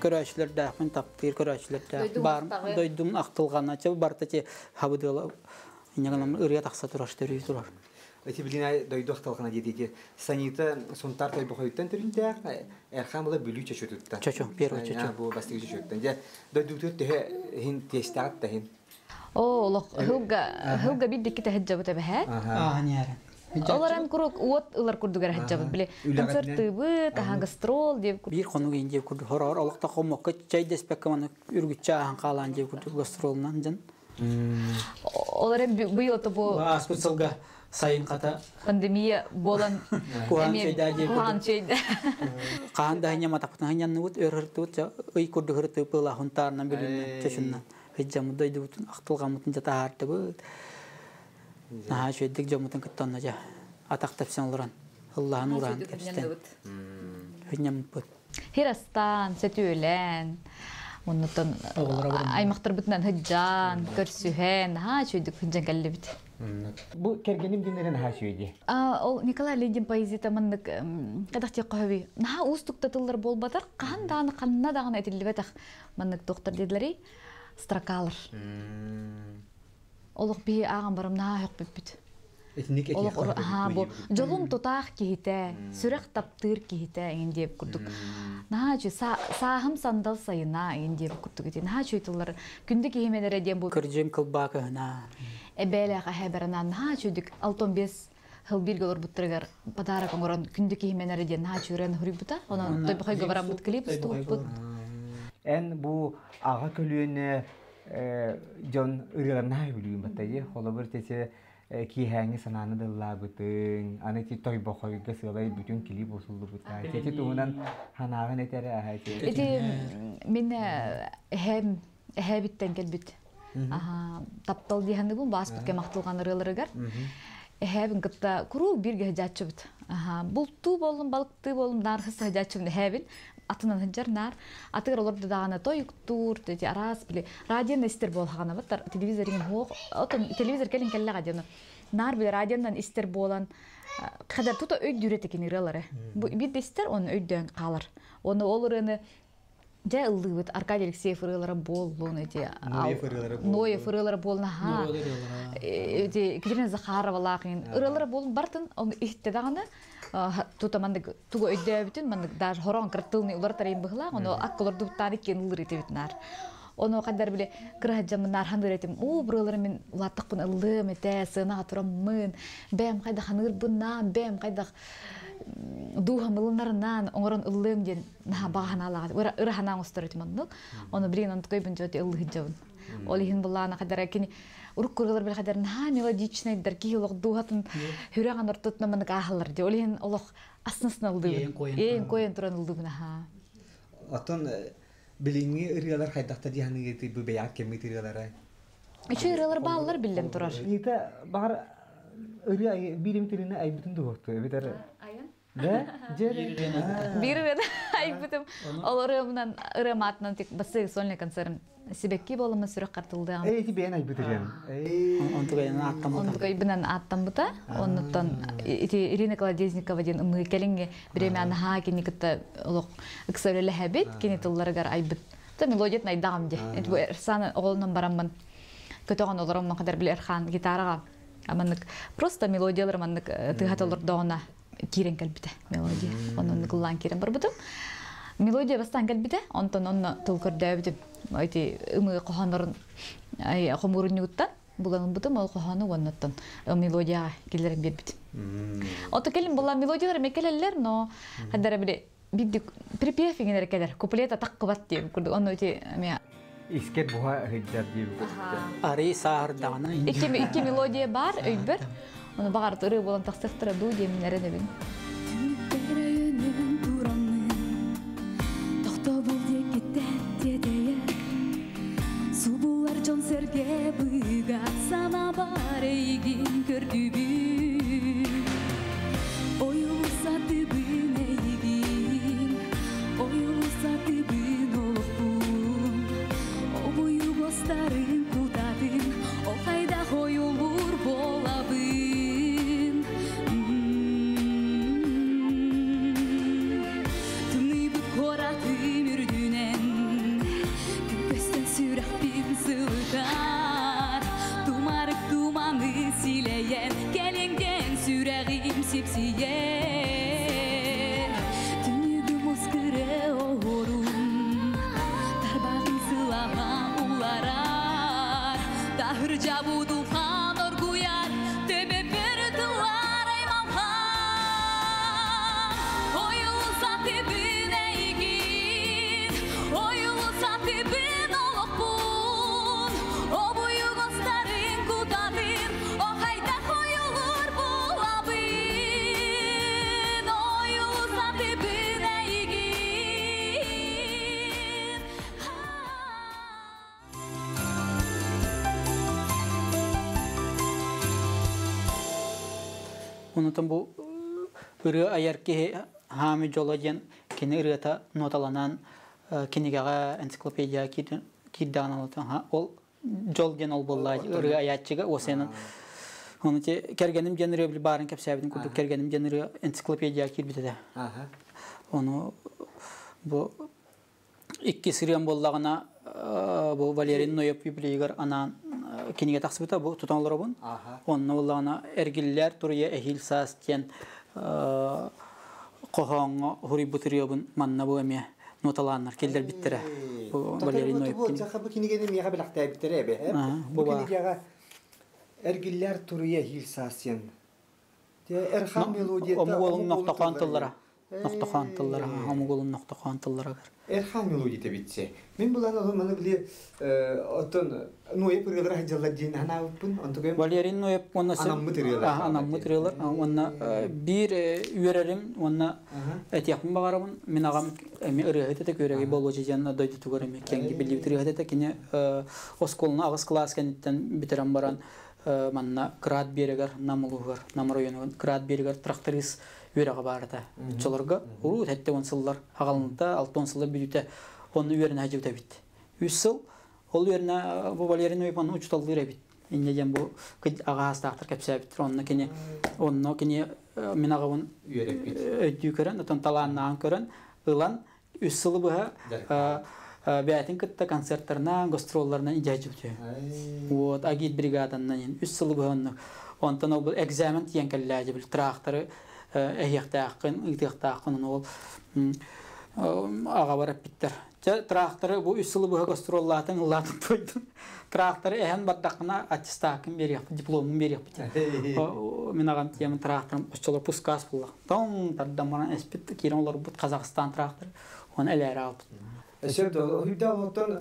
көрөөчүлэрдээхпин таптыыр көрөөчүлэрдээх бар дойдум ахтылҕана чэ барта те хабыдыала инньэ ырыа тахса турар төрүү турар. Эти билин дойду ахтылҕана диэтики Санита Сунтар Тойбохойуттан төрүнтээх, Эрхан була Бүлүү Чочутуттан. Чочу, первый Чочу. Бу бастыгы Чочуттан. Дьэ дойдутугар төһө иһин тиэстэҕит да иһин. О, олох хылга хылга биддикки тэһэджабыт эбэһэ. Аа ньээрэ. Олоран курук уот ылар курдугар хаджабыт биле концерттыбыт, аха гастрол деп. Биир хонук ин диэп курдук хороор олохто хоммокко чайдэспекке маны үргүччэ ааһан хаалаан диэп курдук гастролунан дьан. Олоран быйыл то бу ааспыт сылга сайын хата пандемия болан куһаан чөйдää диэп куһаан чөйдää. Хаан да хинья матапытын хиньянныбыт өр хыртыбыт ый курдук хыртып ыла хунтаарынан бүлүннэн чочуннан хыджамыт дойдубутун ахтылгаммытын жатаһаартыбыт. Наһаа үчүгэйдик дьоммутун кытта онно дьэ атах тэпсэн олорон ыллаһан ураан кэпсэтэн хынньаммыппыт. Хирастан, сөтүөлэн, оннуттан аймактарбытынан хыджан, көрсүһэн, наһаа үчүгэйдик хыджан кэллибит. Бу кэргэним диэннэрин наһаа үчүгэй. Ол Николай Лидин поэзията маннык кадах тиэккөһөбүй. Наһаа уустуктатыллар буолбатар, хаһан даҕаны ханна даҕаны этиллибэтэх маннык доктор диэдлэрий строкалар. Олох биһи ааҕан барам наһаа хөкпүппүт. Итинник Олох аһаа бу дьолум тутаах киһитэ, сүрэх таптыыр киһитэ эҥин диэбит курдук. Наһаа үчү сааһым сандал сайына эҥин диэбит курдук ити. Наһаа үчү тыллар күндү киһименэрэ диэн бу Кырдьым кылбаакыһына. Эбээлээх эһэбэранан наһаа үчүдүк 65 хыл бирге олорбуттарыгар подарок оҥорон күндү киһименэрэ диэн наһаа үчүрэн хуруйбута. Онон тойбохойго бараммыт клип устубуппут. Эн бу аҕа көлүөнэ дьон ырыаларына бүлүүн баттайы холобур тесе киэһээҥи санааны дыллаабытыҥ аны ти тойбохойго сыалай бүтүн клип усуллубута тети туһунан ханааҕын этере аха Ити мин эһэм эһээбиттэн кэлбит. Аха таптал диэхэннибун бааспыт кэм ахтылган ырыаларыгар. Эһээбин кытта куруук бирге сыдьааччыбыт. Аха бултуу боллум, балыктыы боллум, наар сыдьааччыбын эһээбин. Атынан сыдьар наар. Атыгар олорду даҕаны тойуктуур, тети араас били радионы истер буолхаҕанабыт, телевизорин хуох, отон телевизор кэлин кэллэҕэ диэн. Наар били радионан истер буолан хадар тута өйдүүр этикин ырыалары. Бу бир да истер, оны өйдөөн хаалар. Оны ол ырыаны дьэ ыллыыбыт Аркадий Алексеев ырыалара буоллун эти Ноев ырыалара буоллун. Ноев ырыалара буоллун аха эти Екатерина Захаровалаах ырыалара буоллун бартын оны иһитте даҕаны тута маннык тугу өйдөөбүтүн маннык даже хорон кыртылны улар тарайын быһылаах ону акколордубуттаан иккиэн ыллыр этибит наар. Ону кадар биле кыраһаджамын архан ыретим. О, бұрылары мен улаттықпын ыллым эте, сына тураммын. Бэм кайда ханырбыннан, бэм кайда дуухам ылынарынан оңорон ыллым ден наха бағаналаға ыраханаң устар этим оннук. Оны билин онтукой бун жоти ыллыхыджабын. Ол ихин буллаана кадара кини урук кургалар бил кадар наха мелодичныйдар ки олох дуухатын хүрэган ортотна манык аахалар ди. Ол ихин олох аснасына ылдыбын. Ээн коен туран ылдыбын аха. Оттон билиңи ырыалар хайдахта диһаныгы бу бэйэҕит кэмҥит ырыалара. Үчү ырыалар бааллар биллен турар. Нита баҕар ырыа биирим тилини айбытын дуһукту эбитер. Айан? Да? Жер. Биир ырыаны айбытым. Ол ырыамынан ырыамаатынан тик басы сольный концертым сибекки болымы сүрөх картылдыам. Эй, ти бэйэн айбыт ырыан. Онтугайынан аттаммыта. Онтугайбынан аттамбыта. Оннуттан ити Ирина Колодезникова диэн ымыы кэлиҥҥи бириэмэ наһаа кини кытта олох ыкса үлэлэһэбит, кини тылларыгар айбыт. Та мелодиятын айдаҕым дии. Ити бу Эрсан оҕолунан бараммын көтөҕөн олороммун кадар били Эрхан гитараҕа маннык просто мелодиялар маннык тыаһата олордоҕуна киирэн кэлбитэ мелодия. Онон ыллаан киирэн барбытым. Мелодия бастаан кэлбитэ, онтон онно тыл көрдөөбүтүм. Ити ымыы хоһооннорун хомуурунньугуттан булан ылбытым, ол хоһоону уоннаттан мелодияҕа киллэрэн биэрбитим. Ото кэлин була мелодиялар эмэ кэлэллэр, но хадара били бидди припев иҥэнэр кэлэр, куплет атак кыбат диэн курдук. Онно ити эме Искет буха хыджар диир. Ари саардаҕына. Икки мелодия бар өйбөр. Оны бағар ырыы болан тахсыахтара дуу диэмин эрэнэбин. Түнүктэр өйөнөн тураммын, Тохтобул диэкиттэн тиэтэйэр. Субулар дьон сэргэ быгат санабар эйигин көрдүбүн. Ойулусатыбын эйигин, ойулусатыбын олохпун. Обуйу бостарын кутатын, Охайдах ойулур болабын. Тымныйбыт коратым үрдүнэн, Күппөстөн сүрэхпин сылытар. Тумарык туманы силэйэн, Кэлиҥген сүрэҕим сипсийэр. Түнүгүм оскыры оһорум, Тарбағым сылаға уларар. Тахыржа будулхан оргуяр, Төбе бір тылар аймалхан. Ойулуса тибин эйгин, ойулуса тибин олохпун. Обуйуг остарын кутатын, Охайдах ойулур булабын. Ойулуса тибин эйгин. Онутан бу ырыа айар киһи хаами дьоло диэн кини ырыата ноталанан кинигэҕэ энциклопедия киирдэҕин олотон ол дьол диэн ол буолла ырыа аятчыга осенан. Оны те кергеним диэн ырыа били баарын кэпсээбитин курдук кергеним диэн ырыа энциклопедия киирбитэ. Ону бу икки сырыам буоллаҕына бу Валерий Ноев юбилейгар анаан кинигэ тахсыбыта бу тутан олоробун. Онно буоллаҕына эргиллэр туруйа эһиил саас диэн хоһооҥҥо хуруйбут ырыабын манна бу эмиэ ноталааннар киллэрбиттэрэ. Бу Валерий Ноев Бу бу кинигени миэхэ билэхтээбиттэрэ эбэ. Бу бу баар. Кинигэҕэ эргиллэр туруйа хил саасен. Те Эрхан мелодията. Омук уолун нохтохоон тыллара. Нохтохоон тыллара, омук уолун нохтохоон тылларагар. Эрхан мелодията битсе. Мин булан олун маны били оттон Ноеп ырыалара хадьаллар диэн ханаабыппын. Онтугайым Валерий Ноев уонна Анаммыт ырыалар. Анаммыт ырыалар. Уонна биир үөрэрим уонна этиэхпин баҕарабын. Мин аҕам эми ырыаһыт этэ күөрэги болуочу диэн дойдутугар эми киэҥги биллибит ырыаһыт этэ. Кини оскуоланы аҕыс кылаас кэнниттэн бүтэрэн баран манна Кыраат биэрэгэр Нам улууһугар, Нам районугар Кыраат биэрэгэр тракторист үөрэҕэ баарыта. Оччолорго урут 70 сыллар аҕалынта, 60 сыллар бүтүтэ онно үөрэнэ сылдьыбыт эбит. 3 сыл ол үөрэнэ бу Валерий Ноев онно учууталлыыр эбит. Инньэ диэн бу аҕаастаахтар кэпсээбиттэр. Онно кини онно кини мин аҕабын Үөрэппит. Өйдүү көрөн, отон талааннаан көрөн, ылан 3 сылы быһа бээтин кытта концерттарынан, гастролларынан идээчибит. Вот, агит бригаданнан 3 сылы быһа онно. Онтон ол экзамен тиэн кэллээжи бил тракторы эһиэхтааххын, ыытыахтааххын ол Аҕабар эппиттэр. Чэ, тракторы бу үс сылы быһа гастроллаатыҥ, ыллаатыҥ тойдун. Тракторы эһэн бардаххына аттестааккын биэриэхпит, дипломун биэриэхпит. Мин аҕам тиэмин тракторым оччолор пускаас булла. Тоҥ тардан баран эспит киирэн олорбут Казахстан тракторы. Оны элээрэ албыт. Сөп да, оттон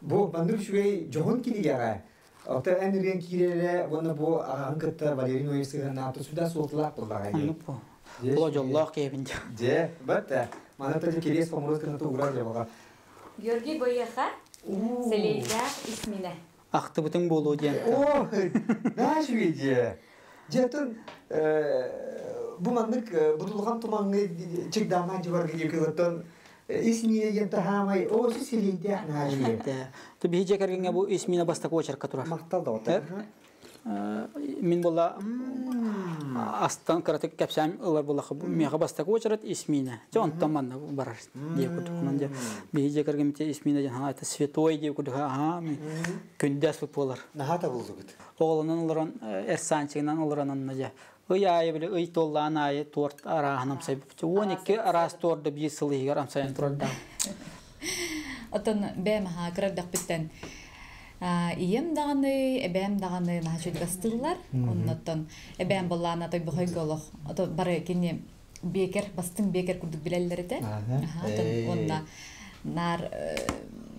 бу маннык үчүгэй дьоһун кинигэҕэ Ота эн үрэн киирэрэ уонна бу аҕаҕын кытта Валерий Ноев сыһыаннаах сүдэ суолталаах буоллаҕа. Оннук бу. Була дьоллоох киһибин дьэ. Дьэ, бат мана та кириэс хомурус гына тугурар дьэ баҕа. Георгий Боеха Сэлэйдээх исминэ. Ахтыбытыҥ буолуо диэн. О, наш виде. Дьэ, бу маннык будулҕан тумаҥҥы чигдаамаан дьыбарга диэки ис миинэ диэн таһаамай оо силийдээх наажие. Ты биһи дьэ кэргэҥҥэ бу ис миинэ бастакы очерка турар. Махтал да Мин була астан кыратык кэпсээн ылар булаха миэхэ бастакы очерат ис миинэ. Дьэ онтон манна барар диэ курдук. Онон дьэ биһи дьэ кэргэммит ис миинэ диэн это святой диэ курдук аха күндээс буолар. Наһаа табыллыбыт. Оҕолонон олорон эрсаанчыгынан олорон онно дьэ ый аайы били ый туоллаан аайы торт арааһын амсайбыт. 12 араас торду биир сыл иһигэр амсайан турардаах. Оттон бэйэм аһаа кырардахпыттан ийэм даҕаны, эбээм даҕаны наһаа чугастыыллар. Оннуттан эбээм боллаана тойбохойго олох бары кини бекер, бастыҥ бекер курдук билэллэр этэ. Уонна наар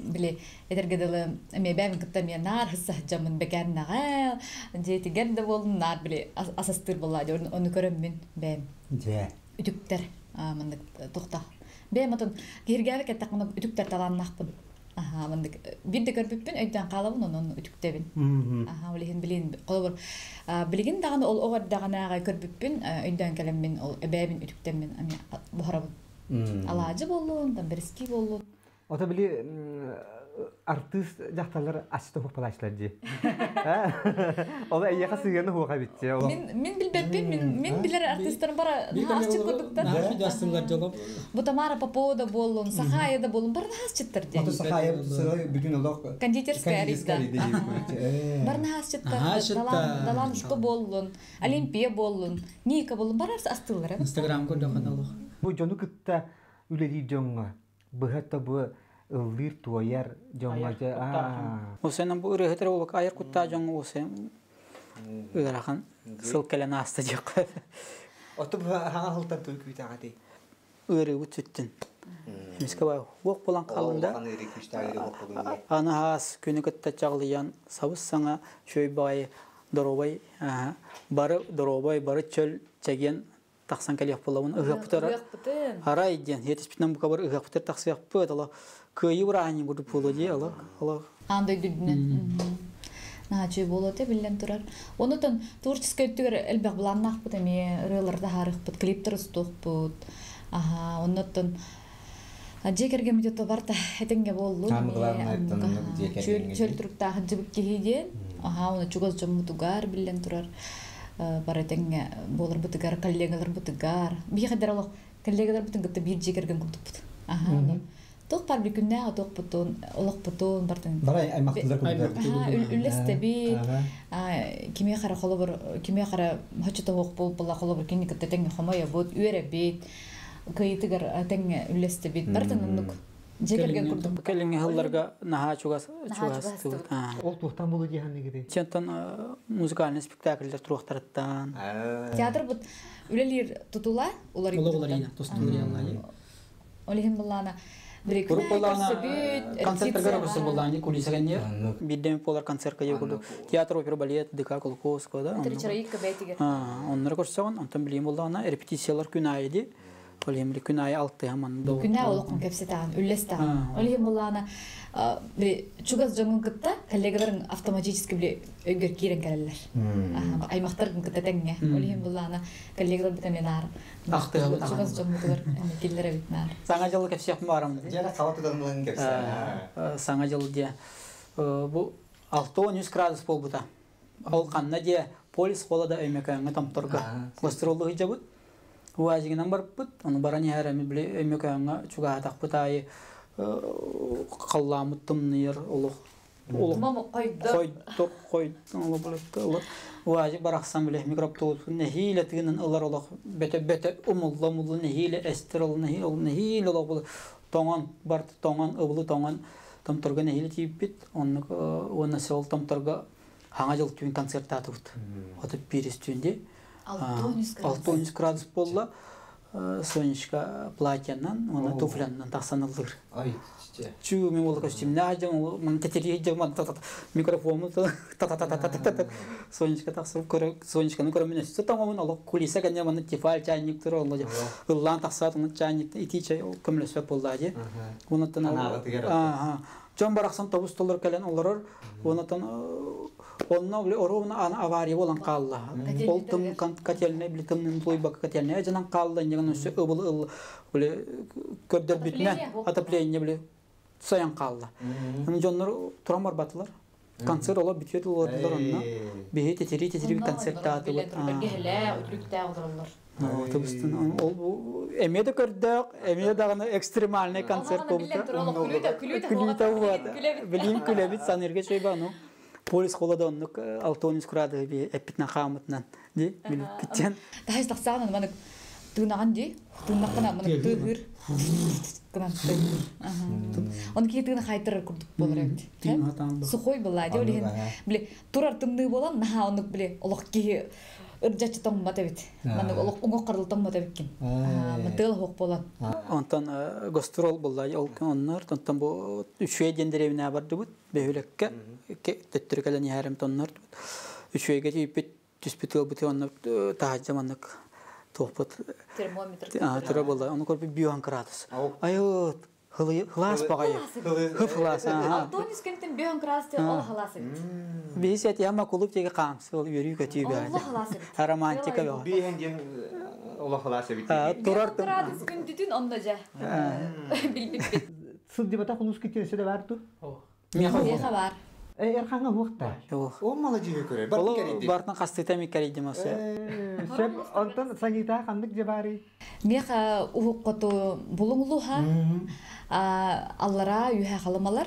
били этэргэ дылы эмиэ бэйэм кытта эмиэ наар саһдьаммын бэкээннэҕэ дьиэтигэр да буоллун наар били асастыыр буоллаа ону көрөммүн бэйэм үтүктэр маннык тухта бэйэм отон киһиргээбит кэттэхпинэ үтүктэр талааннаахпын аха маннык биир да көрбүппүн өйдөөн хаалабын онон үтүктэбин аха ол иһин билигин холобур билигин даҕаны ол оҕо эрдэҕинээҕи көрбүппүн өйдөөн кэлэммин ол эбээбин үтүктэммин эмиэ буһарабын алаадьы буоллун там бэрэски буоллун. Ото били артыыс дьахталлар асты хуоппалааччылар дии. Ол эйиэхэ сыһыаны хуоха битти. Мин билбэппин, мин билэр артыыстарым бара наһаа курдуктар. Бу Тамара Попова да буоллун, Сахая да буоллун, бары наһаасчыттар дии. Ото Сахая бүтүн олох кондитерская арийда. Бары наһаасчыттар. Даланушка буоллун, Олимпия буоллун, Ника буоллун, бары астыыллар. Инстаграм көрдөхөн олох. Бу дьону кытта үлэлиир дьоҥҥо быһа тобу ыллыыр туойар дьоҥҥо дьэ Осенан бу ырыаһытыр олок айар куттаа дьоҥҥо осе ыарахан сыл кэлэн ааста диэххэ. Оту бу хаҥа сылтан туй күүтэҕэтий? Ыарыыбыт сүттүн. Эмискэ бай уох булан хаалында. Аны хаас күнү кытта чаҕылыйан сабыс саҥа шөй баҕайы доруобай бары доруобай бары чөл чэгиэн тахсан кэлиэх буолабын ыһыахпытар арай диэн иэтиспитинэн бука бар ыһыахпытар тахсыахпыт ала кыайыы бырааһынньык курдук буолуо дии ала ала аан дойду үрдүнэн наһаа буолуо этэ биллэн турар. Онутан творческий өттүгэр элбэх былааннаахпыт эмиэ ырыаларды аһаарыахпыт, клиптер устуохпут. Аха, оннуттан дьиэ кэргэммит барта этэҥҥэ буоллун. Чөл туруктаах дьыбык киһи диэн. Аха, оны чугас дьоммутугар биллэн турар бар этэҥҥэ буоларбытыгар, коллегаларбытыгар. Биһиэхэ олох коллегаларбытын кытта биир дьиэ кэргэн курдукпут. Аха, туох бар bir күннээх отуохпутун, олохпутун бартын. Барай аймактылар курдук. Үллэстэбит. Кимиэ хара холобур, кимиэ хара хочо тоһуох буолла холобур кини кытта тэҥҥэ хомойобут, үөрэбит. Кыйытыгар тэҥҥэ үллэстэбит. Бартын оннук дьиэ кэргэн курдук. Кэлиҥҥи сылларга наһаа чугас чугас Ол туохтан болу диэханныгыты? Чентон музыкальный спектакльдер туруохтарыттан. Театр бут үлэлиир тутула улар уларыйна тостулар. Олихин буллаана Концерттарга көрсө буллаани кулиса кэнниэр. Биирдэ полар концертка же курдук. Театр, опера, балет, ДК, Колхозка да. Оннор көрсөҕүн, онтон билиим буллаана репетициялар күн аайы ди. Олихин били күн аайы алтыһаман до. Күнэ олоххун кэпсэтаҕын, үллэстэҕин. Олихин буллаана били чугас дьоҥун кытта коллегаларыҥ автоматически били өйгөр киирэн кэлэллэр. Аймахтаргын кытта тэҥҥэ. Олихин буллаана коллегалар бит наар. Чугас дьоммутугар киллэр эбит наар. Саҥа дьылы кэпсиэх барам. Дьэ, хала тутан кэпсээ. Саҥа дьыл диэ. Бу 6-13 градус болбута. Ол ханна диэ полис холода өймөкөөҥҥө томторго. Гастроллу хыдьабыт. Уазигынан барыппыт. Ону баран иһэр эми били өймөкөөҥҥө чугаһатахпыт аайы халлаамыт тымныйар олох. Мама қойды. Қойды, қойды, олы Уажы барақсан біле микроавтобус нехиле тыгынын ылар олох бөтө бөтө умулла умулла нехиле эстер ол нехиле ол нехиле олох бул тоңон барт тоңон ыбылы тоңон томторго нехиле тииппит оннук уонна сел томторго хаңа жыл түүн концерт таатыбыт. Отып бирис түүнде. 6 градус болла. Сонечка платьянан, оны туфлянан тақсанылыр. Ай, Чу мен ол костюм на жам, мен тетери жам, та та микрофон та та та та та та Сонечка тақсып көрө, Сонечканы көрө мен өстө тамамын ал кулиса кәне маны тефаль чайник тур ол. Ыллан тақсат оны чайник ити чай ол көмлөсөп болду ажы. Онотон Аха. Жон бараксан тобус доллар келен олорор. Онотон онно биле оруна ана авария болан калла. Ол тым котельный биле тымнын тойбак котельный жанан калла деген өсө ыбыл ыл биле көрдөр бүтүнөн отопление биле саян калла. Аны жоннор туран барбатылар. Концерт ола бүтөт олордулар онна. Бихи тетери тетери концерт тааты. Тубустун ол бу эме де көрдөк, эме дагы экстремальный концерт болду. Күлүтө болду. Билим күлөбүт санырга чөйбану. Полис холода оннук алтонис курады би эппитнан хаамытнан ди билип битчен. Тахайс тахсаан маны тыынаган ди, тыынаккана маны тыгыр. Кынан Он ки тыына хайтырыр курдук болор эбит. Сухой была, ди олихин. Биле турар тымны болан, наха онук биле олох ки ыржачы тоңмат эбит. Маны олох уңок кардыл тоңмат эбиккин. Мытыл хоқ болан. Онтон гастрол булла, ол оннор, онтон бу үчүе дендеребине барды бут, бөһүлекке төттүрү кэлэн иһэрим тоннор. Үчүеге тииппит түспүт ылбыт оннор таһаджаманнык туохпут. Термометр. Тура болла. Оны көрбү биоан градус. Айот, хылас багай. Хып хылас. Антонис кемтен биоан градус ол хылас эбит. Биһи сәт яма кулуп теге камс, ол үйрүү көтүү баа. Ол хылас эбит. Романтика баа. Биһен диэн ол хылас эбит. Турар градус күндүтүн онно жа. Билбиппит. Сылдыбата хулус кеттерсе де бар ту. Меха бар. Эрханга хуакта. О маладжи көрөр. Бар керейди. Бартын кастыта ми керейди маса. Сеп онтон санита кандык жабари. Меха ухуккоту булуңлуха, аллара юха халымалар.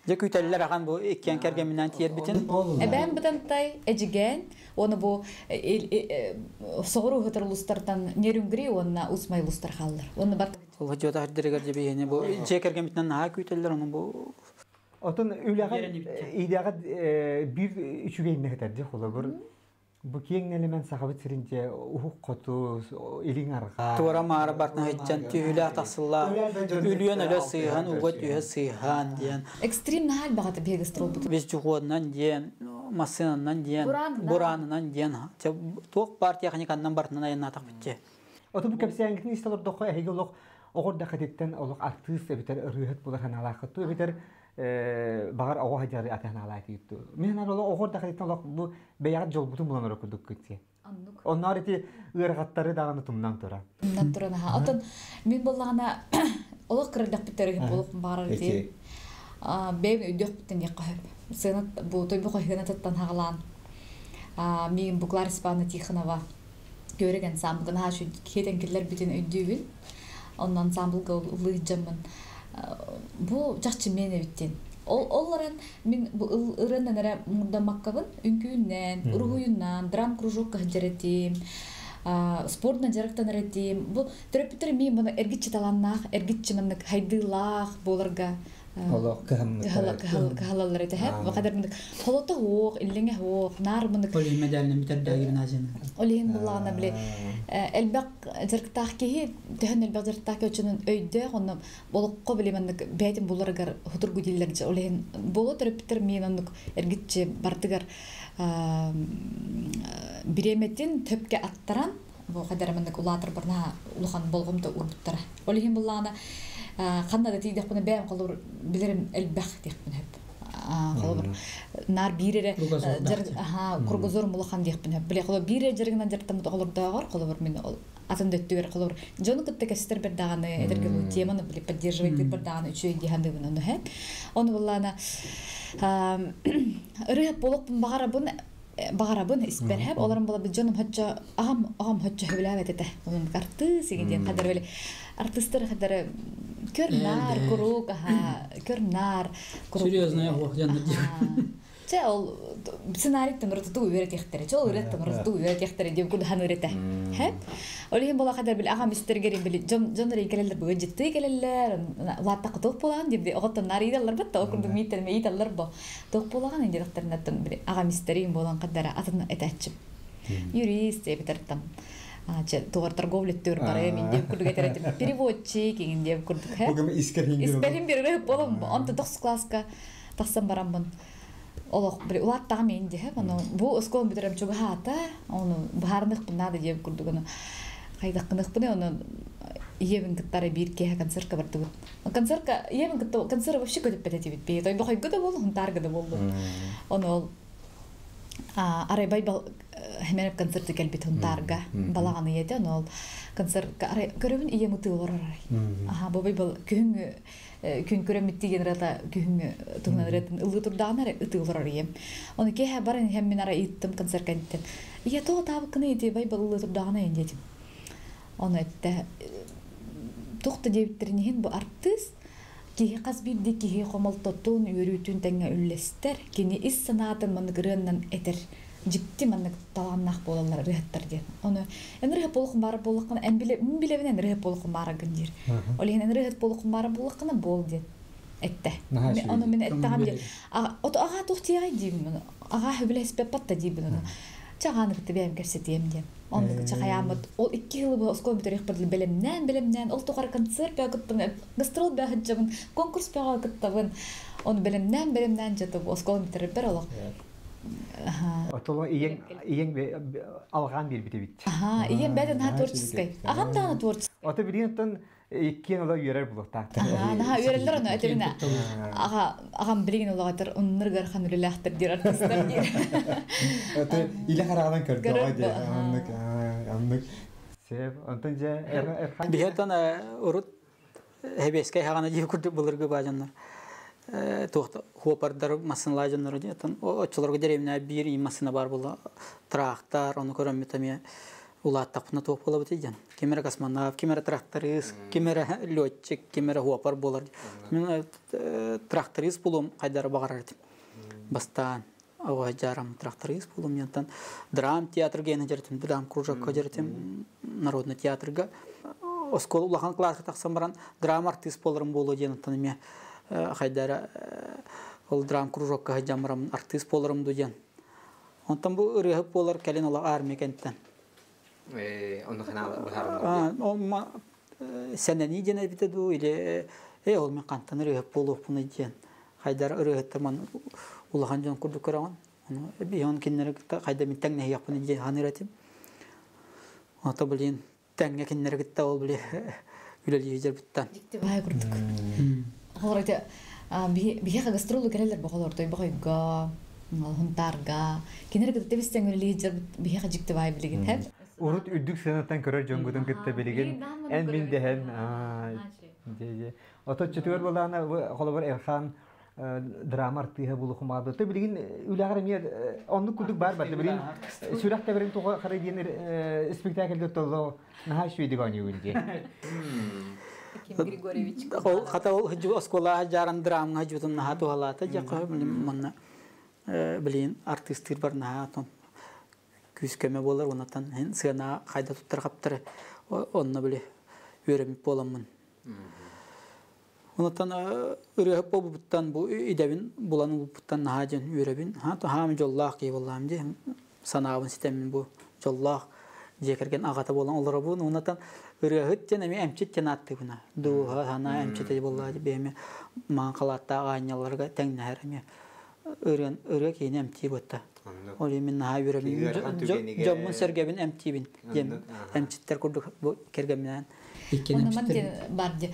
Же күтәлләр аган бу иккен кергәннән тиер битен. Эбән бытантай эжиген, оны бу соғыру хытыр улустартан нерүнгри, онна усмай улустар халлар. Оны бар. Ол жода хаддырыгар жебейне бу же кергән битен наха күтәлләр оны бу. Отон үләгә идәгә бир үчүгәйне хәтәр холобур. Бу киң нелемен сахабыт сиринче ухук коту илиң арга. Туара мара бартын хәҗҗән түйүлә тасылла. Үлүен өлө сыйхан, уга түйә сыйхан диен. Экстрим нахал багаты бегестрол бут. Без жугуаннан диен, масынаннан диен, буранынан диен. Тук партия ханиканнан бартынан айына так битте. Оту бу кепсәнгитин исталар дохо әһиге олох огор да хәтиттен олох артист эбитер рыһыт булар ханалахы ту эбитер багар ого хажары атахна тиитту. Мен ар олох огор да хәтиттен олох бу бәягат жолбутун булан орокудук күтсе. Оннар ити ыргаттары даганы тумнан тура. Тумнан тура наха. Отон мен боллагана олох кырдак битерген болуп барар ди. Бэм өйдөк битен якка. Сенат бу той бу хыгына таттан хагалан. Мен бу Клара Испана Тихонова көреген ансамблын ха шу хетен киллер битен өйдүүбүн. Онун ансамблга улыйжамын. Бу жакчы мен биттен. Ол олларын мен бу ырындан эре мурдамаккабын, үңкүүннен, уругуюннан, драм кружокка жаретим, спортна жарыктан эретим. Бу төрөпүтөр мен буну эргитчи таланнаах, эргитчи мындык хайдыылаах боларга Олох кыһалалар этэ хэп. Бакадар мындык холото хуох, иллеңе хуох, нар мындык. Олин медалini битердәги биназин. Олин буллагана биле элбек жарыктаах киһи, төһөн элбек жарыктаах өчүнүн өйдө, онно болокко биле мындык бәйтин буларгар хутургу диллерче. Олин боло төрөпүтөр мен ондук эргитчи бартыгар биреметин төпкө аттаран, бу кадар мындык улаатыр барна улахан болгомто урбуттара. Олин буллагана Қанда да тейдек бұны бәм қолыр білерім әлбәқ дек бұны хөп. Қолыр нар бирере кругозор мулахан дек бұны хөп. Біле қолыр бире жерігінен жартамыд қолыр дағыр, қолыр мен атын дөттігер қолыр. Жоны күтті кәсістер бір дағаны, эдерге бұл теманы біле поддерживать бір дағаны үчөй диханды бұны оны хөп. Оны бұллана ыры болық бұн бағара бұны Бағарабын исперхеп, оларым бола бит жоным хоччо, агам агам хоччо хөбүләбет эте. Onun артист деген кадар били артисттер кадар көрнар курук, аха, көрнар курук. Серьезно, я жанна. Чэ ол сценарийттен ырытыту үөрэтиэхтэрэ, чэ ол ырыаттан ырытыту үөрэтиэхтэрэ диэн курдук ырыта. Хэп. Ол иһин буола хадar били аҕам истэргэрин били дьон дьоннор кэлэллэр бу дьиттыы кэлэллэр, улааттахха туох буолаҕын диэн оҕоттон наар ыйыталлар бытта, ол курдук мииттэн ыйыталлар бо. Туох буолаҕын диэтэхтэринэттэн били аҕам истэрин буолан хадара атын этээччим. Юрист эбитэр там тугар торговля түр бары мин диэн курдук этэр этим. Переводчик иҥин диэн курдук. Бүгүн искер хингер. Исперин бир болом, онто тохсус класска тахсан бараммын. Олох били улааттаҕым иин диһэ, ону бу оскуолам бүтэрем чугаһаата, ону быһаарыныахпын наада диэбит курдук ону хайдаххыныахпыный ону ийэбин кыттары биир киэһэ концертка бардыбыт. Концертка ийэбин кытта концерт вообще көтүппэт этибит бии. Тойбохойго да буоллу, Хунтаарга да буоллу. Ону ол арай Байбал Хэмэнэп концерты кэлбит Хунтаарга балаҕан ийэтэ, ону ол концертка арай көрөбүн ийэм ытыы олорор арай. Аха, бу Байбал күһүҥҥү күн көрөммүт деген ырата күһүҥҥү туһунан ырыатын ыллыы турдаҕына эрэ ытыы олорор ийэм. Ону киэһэ баран иһэн мин арай ыйыттым концерт кэнниттэн. Ийэ тоҕо таабыккыный ити Байбал ыллыы турдаҕына иһин диэтим. Ону эттэ туох да диэбиттэрин иһин бу артыыс киһи хас биирдии киһи хомолтотун, үөрүүтүн тэҥҥэ үллэстэр, кини ис санаатын маннык ырыаннан этэр дьикти маннык талааннаах буолаллар ырыаһыттар диэн. Ону эн ырыаһыт буолуоххун баара буоллаххына, эн биле, мин билэбин эн ырыаһыт буолуоххун баарагын диир. Ол иһин эн ырыаһыт буолуоххун баара буоллаххына буол диэн этте. Ону мин эттэҕим диэн, ото аҕаа туох диэҕэй диибин, аҕаа сөбүлэспэт да диибин ону. Чэ аҕааны кытта бэйэм кэпсэтиэм диэн. Оннук чахайааммыт ол икки сылы быһа оскуола бүтэрэх бэлэмнээн бэлэмнээн ол тухары концерт бөҕө кыттабын, гастрол бөҕө сылдьабын, конкурс бөҕө кыттабын. Оны бэлэмнээн бэлэмнээн дьэ бу оскуола бүтэрэрбэр олох Отоло ийэҥ ийэҥ алҕаан биэрбит эбит. Аха, ийэм бэйэтэ наһаа творческай. Аҕам даҕаны творческий. Ото билигин оттон иккиэн ола үөрэр булуохтаахтар. Аха, наһаа үөрэллэр ону этибинэ. Аҕа аҕам билигин олоҕотор уннур ыархан үлэлээхтэр диир артистар диир. Ото илэ хараҕынан көрдөҕө Көрөр дии. Оннук, оннук. Сеп, онтон дьэ Эрхан Биһиэтэн урут хэбиэскэй хаҕана дии курдук былыргы баажаннар туох хуопардар массыналаа дьоннор диэтэн оччолорго деревня биир и массына бар була трактор ону көрөммүт эмиэ улааттахпына туох буолабыт диэн ким эрэ космонавт, ким эрэ тракторист, ким эрэ летчик, ким эрэ хуопар буолар. Мин тракторист булуом хайдары баҕарар этим бастаан оҕо жарам тракторист булуом янтан драм театр гена жеретим, драм кружокка жеретим, народный театрга оскол улахан класска тахсан баран драма артист боларым болу диэн оттон эмиэ хайдара ол драм кружокка сылдьаммарам артист боларым ду диэн. Онтон бу ырыаһыт буолар кэлин ола армия кэнниттэн. Онно хана быһаарыллар. Ол сэнэнии диэн эбитэ дуу или ол мин хантан ырыаһыт буолуохпунуй диэн. Хайдар ырыаһыттар ман улахан дьон курдук көрөҕүн. Ону биһон кинилэри кытта хайда мин тэҥнэһиэхпиний диэн ханыыр этим. Ото блин тэҥҥэ кинилэри кытта ол били үлэлии дьарбыттан. Дьикти баай курдук. Холор ити биһиэхэ гастролу кэлэллэр бу холор Тойбохойго, Хунтаарга. Кинилэр кытта тэбис-тэҥ үлэлии дьарбыт биһиэхэ дьикти баай билигин хэп. Урут үрдүк сыанаттан көрөр дьоҥгутун кытта билигин эн мин дэһэн дьэ дьэ. Ото чөтүгэр буолаана холобур Эрхан драма артыыһа булухум баҕарбыт. Ты билигин үлэҕэр эмиэ оннук курдук бар бар. Билигин сүрэх тэбэрин туга харай диэн спектакльде толло наһаа үчүгэйдик оонньуугун дии. Ким Григорьевич. Ол хата ол оскуола жаран драмга жутун наһаа туһалаата дьэ манна билин артистыр бар наһаа тон күүс көмө буолар оннотон сыана хайда туттар хаптары онно били үөрэммит буоламмын. Оннотон ырыаһыт буолбуттан бу идэбин булан ылбыттан наһаа дьон үөрэбин. Ха хаам дьоллоох киһи буоллаам дии санаабын ситэммин бу дьоллоох дьиэ кэргэн аҕата буолан олоробун. Оннотон ырыаһыт диэн эмиэ эмчит диэн ааттыыбына. Дууһа санаа эмчитэ буоллаа бэйэми маҥан халааттаах аанньалларга тэҥнэһэр эмиэ ырыан ырыа киһини эмтии буотта. Ол мин наһаа үөрэбин. Дьоммун сэргэбин эмтиибин диэн эмчиттэр курдук бу кэргэмминээн иккиэн Онно ман эмчиттэр. диэн бар ди.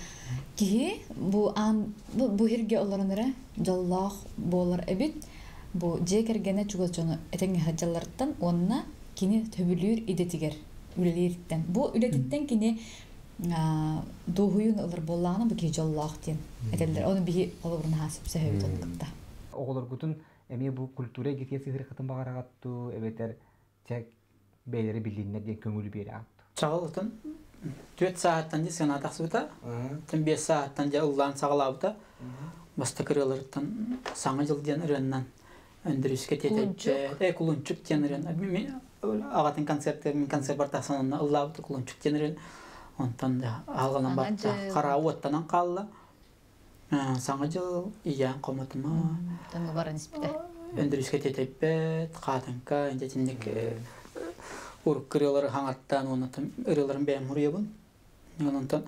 Киһи бу аан бу бу һиргэ олорон эрэ дьоллоох буолар эбит. Бу дьиэ кэргэнэ чугас дьону этэҥҥэ сылдьалларыттан уонна кини төбүлүүр идэтигэр үлэлиириттэн. Бу үлэтиттэн кини дуоһуйун ылар буоллаҕына бу киһи дьоллоох диэн этэллэр. Ону биһи холобурун хаасып сөһөбүт оннукта. Оҕолоргутун Эмиэ бу культура эйгэтигэр сыһыарыаххытын баҕараҕыт дуу, эбэтэр чэ бэйэлэрэ билиннэр диэн көҥүлү биэрэҕит дуу? Чаҕылытын 4 сааттан дии сыана тахсыбыта. Тэн 5 сааттан дьэ ыллаан саҕалаабыта. Бастакы ырыаларыттан Саҥа дьыл диэн ырыаннан Өндөрүскэ тиэтэйбит. Э Кулунчук диэн ырыан. Аҕатын концертыгар мин концерт тахсан онно ыллаабыта Кулунчук диэн ырыан. Онтон да аһылҕанан барта. Хара уоттанан хаалла. Саҥа дьыл ийээн хомотума. Таңы баран испитэ. Өндөрүскэ тиэтэйбэт, хаатыҥка, интитинник урукку ырыалары хаҥаттаан уонна ырыаларын бэйэм суруйабын. Онтон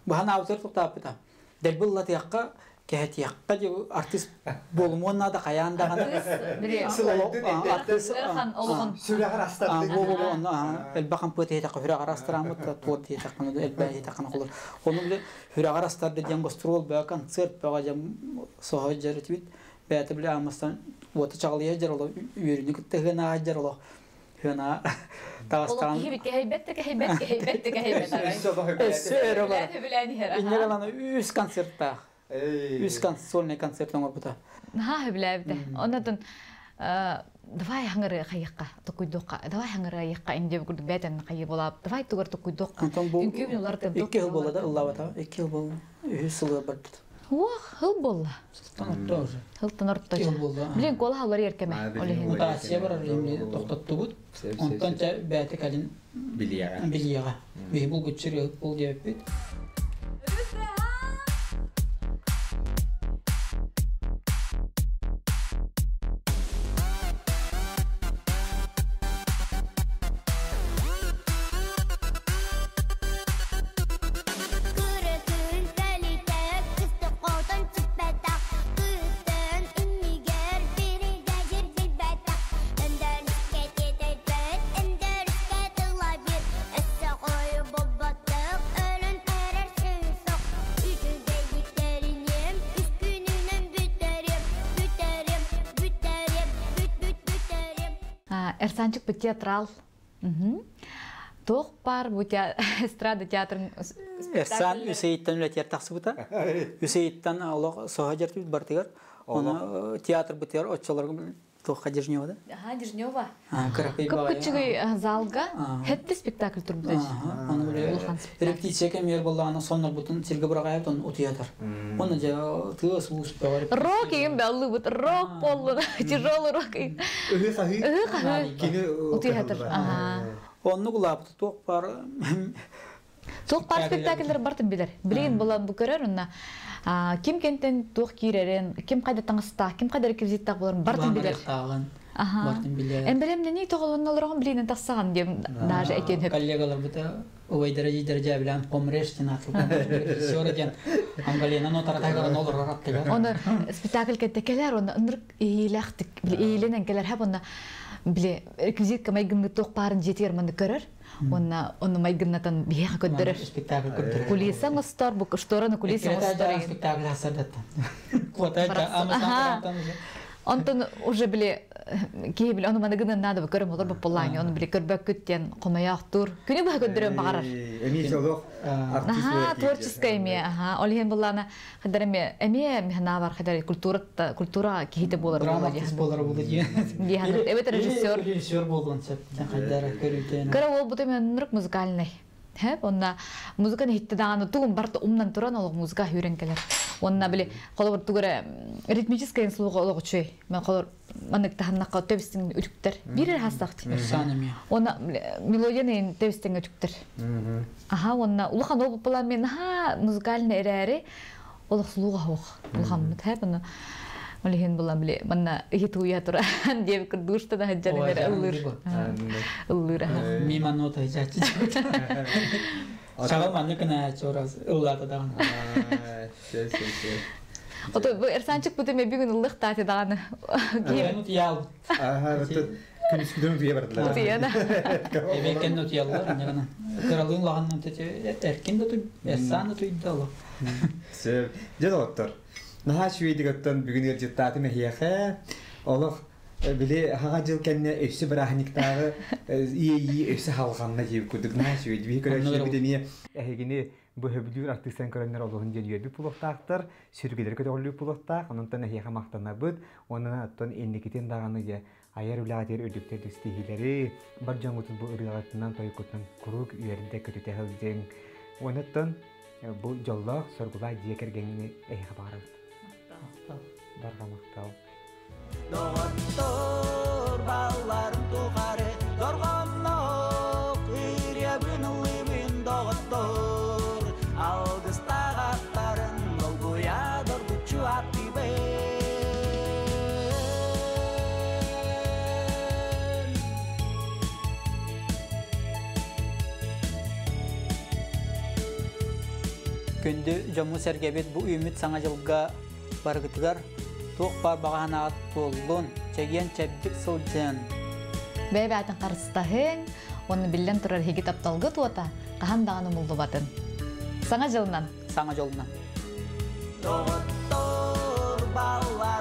баһан аабытыгар туктааппыта. Дэлби ыллатыахха, кэһэтиэххэ дии артыыс буолумуон наада хайаан даҕаны. Артыыс сүрэҕэр астардык. Элбэх хампыат иһитэххэ сүрэҕэр астарааммыт, туорт иһитэххэ элбэх иһитэххэ холор. Ону били сүрэҕэр астарды диэн гастрол бөҕө, концерт бөҕө дьэ соһо дьэр этибит. Бэйэтэ били аамастан уота чаҕылыйа дьэр олох үөрүүнү кытта ыһыанаа дьэр олох ыһыанаа таҕыстаҕын. Киһи кэһэйбэт да кэһэйбэт, кэһэйбэт да кэһэйбэт арай. Өссө өрө бар. Сөбүлээн иһэр. Инньэ гынан үс концерттаах. Үс сольный концерт оҥорбута. Наһаа сөбүлээбитэ. Оннотон давай хаҥыры хайыахха токуйдуохха, давай хаҥыры айыахха инде курдук бээтэн хайы болаап, давай тугар токуйдуохха. Онтон бу Үҥкүүбүн уларытын 2 жыл буолла да ыллаабата. 2 жыл буолла. Үһүс сылы барбыт. Уох, хыл буолла. Сылтан орто уже. Хылтан орто. Жыл буолла. Билин кола халар еркеме. Мутация барар билин токтоттубут. Онтон чэ бэйэтэ кэлин билиэҕэ. Билиэҕэ. Биһи булгуччу бул диэбиппит. Күрөтүн кэлитэ кыстык отон сүппэтэх, Кыттын иннигэр биригэдьир билбэтэх, Өндөрүскэ тиэтэйбэт, өндөрүскэ тыла бир, Өссө хойу булбатых, өлөн эрэр сүүсөх, Үчүгэйдиктэриниэм, үс күнүнэн бүтэрим, бүтэрим, бүтэрим, бүт бүт бүтэрим. Эрсанчик бу театрал. Туох бар бу эстрада театрын Эрсан үсейиттен үлэтиэр тахсыбыта. Үсейиттен олох соһо жертвит бартыгар. Оны театр бытыгар оччолорго туохха Дежнева да? Аха, Дежнева. Кыракый баҕайы. Кыпкычыгый залга хетте спектакль турбут. Аны репетиция кэмигэр буоллаҕына соннорбутун сиргэ быраҕайабыт, оны утуйатар. Оны дьэ тыас уус бөҕө. Рок им бэллыбыт, рок боллу, тяжелый рок. Ыһыы-хаһыы. Ыһыы-хаһыы. Кини Утуйатар. Аха. Оннук улаапыт туох бар Туох бар спектакльлер бартын билер. Билигин була бу көрөр онна ким кентен туох киирерин, ким кайда таҥастаах, ким кайда реквизиттаах боларын бартын билер. Аха. Бартын билер. Эмбелемнени тоҕолоннолорон билинен тахсаҕан дием даже этиэн хөп. Коллегалар бута убайдара жидер жабилан помреш тен атылган режиссер диэн Ангалена нотаратайгар олорор аттыгар. Оны спектакль кетте келер, оны ынырык иилэхтик, ииленен келер хап онна биле реквизитка майгынны туох баарын жетигер манны көрөр. Онна оны майгыннатан биһиэхэ көрдөрөр. Спектакль көрдөрөр. Кулиса оҥостор, бу штораны кулиса оҥостор. Спектакль хасардаттан. Куота амасан. Онтон уже биле киһи биле ону маны гынан надо көрөм олор боппулаани, оны биле көрбөккүт хомояахтур. Күнү баха көрдөрөм баҕарар. Эми солох артист. Аха, творческая эми, аха. Ол иһин буллаана хаддар эми эми михна бар хаддар культура культура киһите болар Драма артист болар болду ди. Эбет режиссер. Режиссер болдун сеп. Хаддар көрүтен. Кара ол буту мен нурк музыкальный. Хеп, онна музыканы хитте дааны тугун барты умнан туран олох музыка хүрен келер. Онна били холор тугара ритмическая слуга олох чүй. Мен холор маннык таханнакка төбистин үтүктер. Бирер хастакты. Онна мелодияны төбистин үтүктер. Аха, онна улахан ол була мен ха музыкальный эрэри олох слуга хох. Улахан хеп онна Олихин була биле манна ихит уя тура диэб кырдуушта да хаджары ыллыр. Ыллыр. Мима нота жачы. Чагал манны кына чорас ыллата даган. Ото бу Эрсанчык бу теме бүгүн ыллык таати даганы. Кийин утуял. Аха, күнүскүдөн утуя бардылар. Утуя да. Эбекен утуяллар, инегана. Кыралын лаганнан тете эркин да туй, Эрсан да туйдалы. Сөп. Дьэ доҕоттор. Наһаа үчүгэйдик оттон бүгүн ыалдьыттаатым эһиэхэ. Олох били хаҥа дьыл кэннэ өссө бырааһынньыктааҕы иэйии өссө халҕанна диэбит курдук наһаа үчүгэй. Биһи көрөөччүлэрбит эмиэ эһигини Бу хөбүлүүр артыыстарын көрөннөр олуһун диэн үөрбүт буолуохтаахтар, сүргэлэри көтөҕүллүүр буолуохтаах. Онон эһиэхэ махтанабыт. Онон оттон инникитин даҕаны дьэ айар үлэҕитигэр үрдүктэр түстиһиилэри, бар дьоҥҥутун бу ырыаҕытынан, тойуккутунан куруук үөрдэ көтүтэ сылдьыҥ. Онон бу дьоллоох, соргулаах дьиэ кэргэҥҥи эһиэхэ баҕарабыт. Барҕа махтал. Доҕоттор балларым тухары дорҕоннох ырыабын ыллыыбын доҕоттор алгыстаах аттарын долгуйа доргуччу аттыыбын. Күндү дьоммут сэргэбит бу үүммүт саҥа дьылга барыгытыгар туох баар баҕа санааҕыт туоллун, чэгиэн чэбдик сылдьын. Бэйэ-бэйэтин харыстаһыҥ, уонна биллэн турар эһиги тапталгыт уота хаһан даҕаны умуллубатын. Саҥа дьылынан! Саҥа дьолунан! Доҕоттор балларым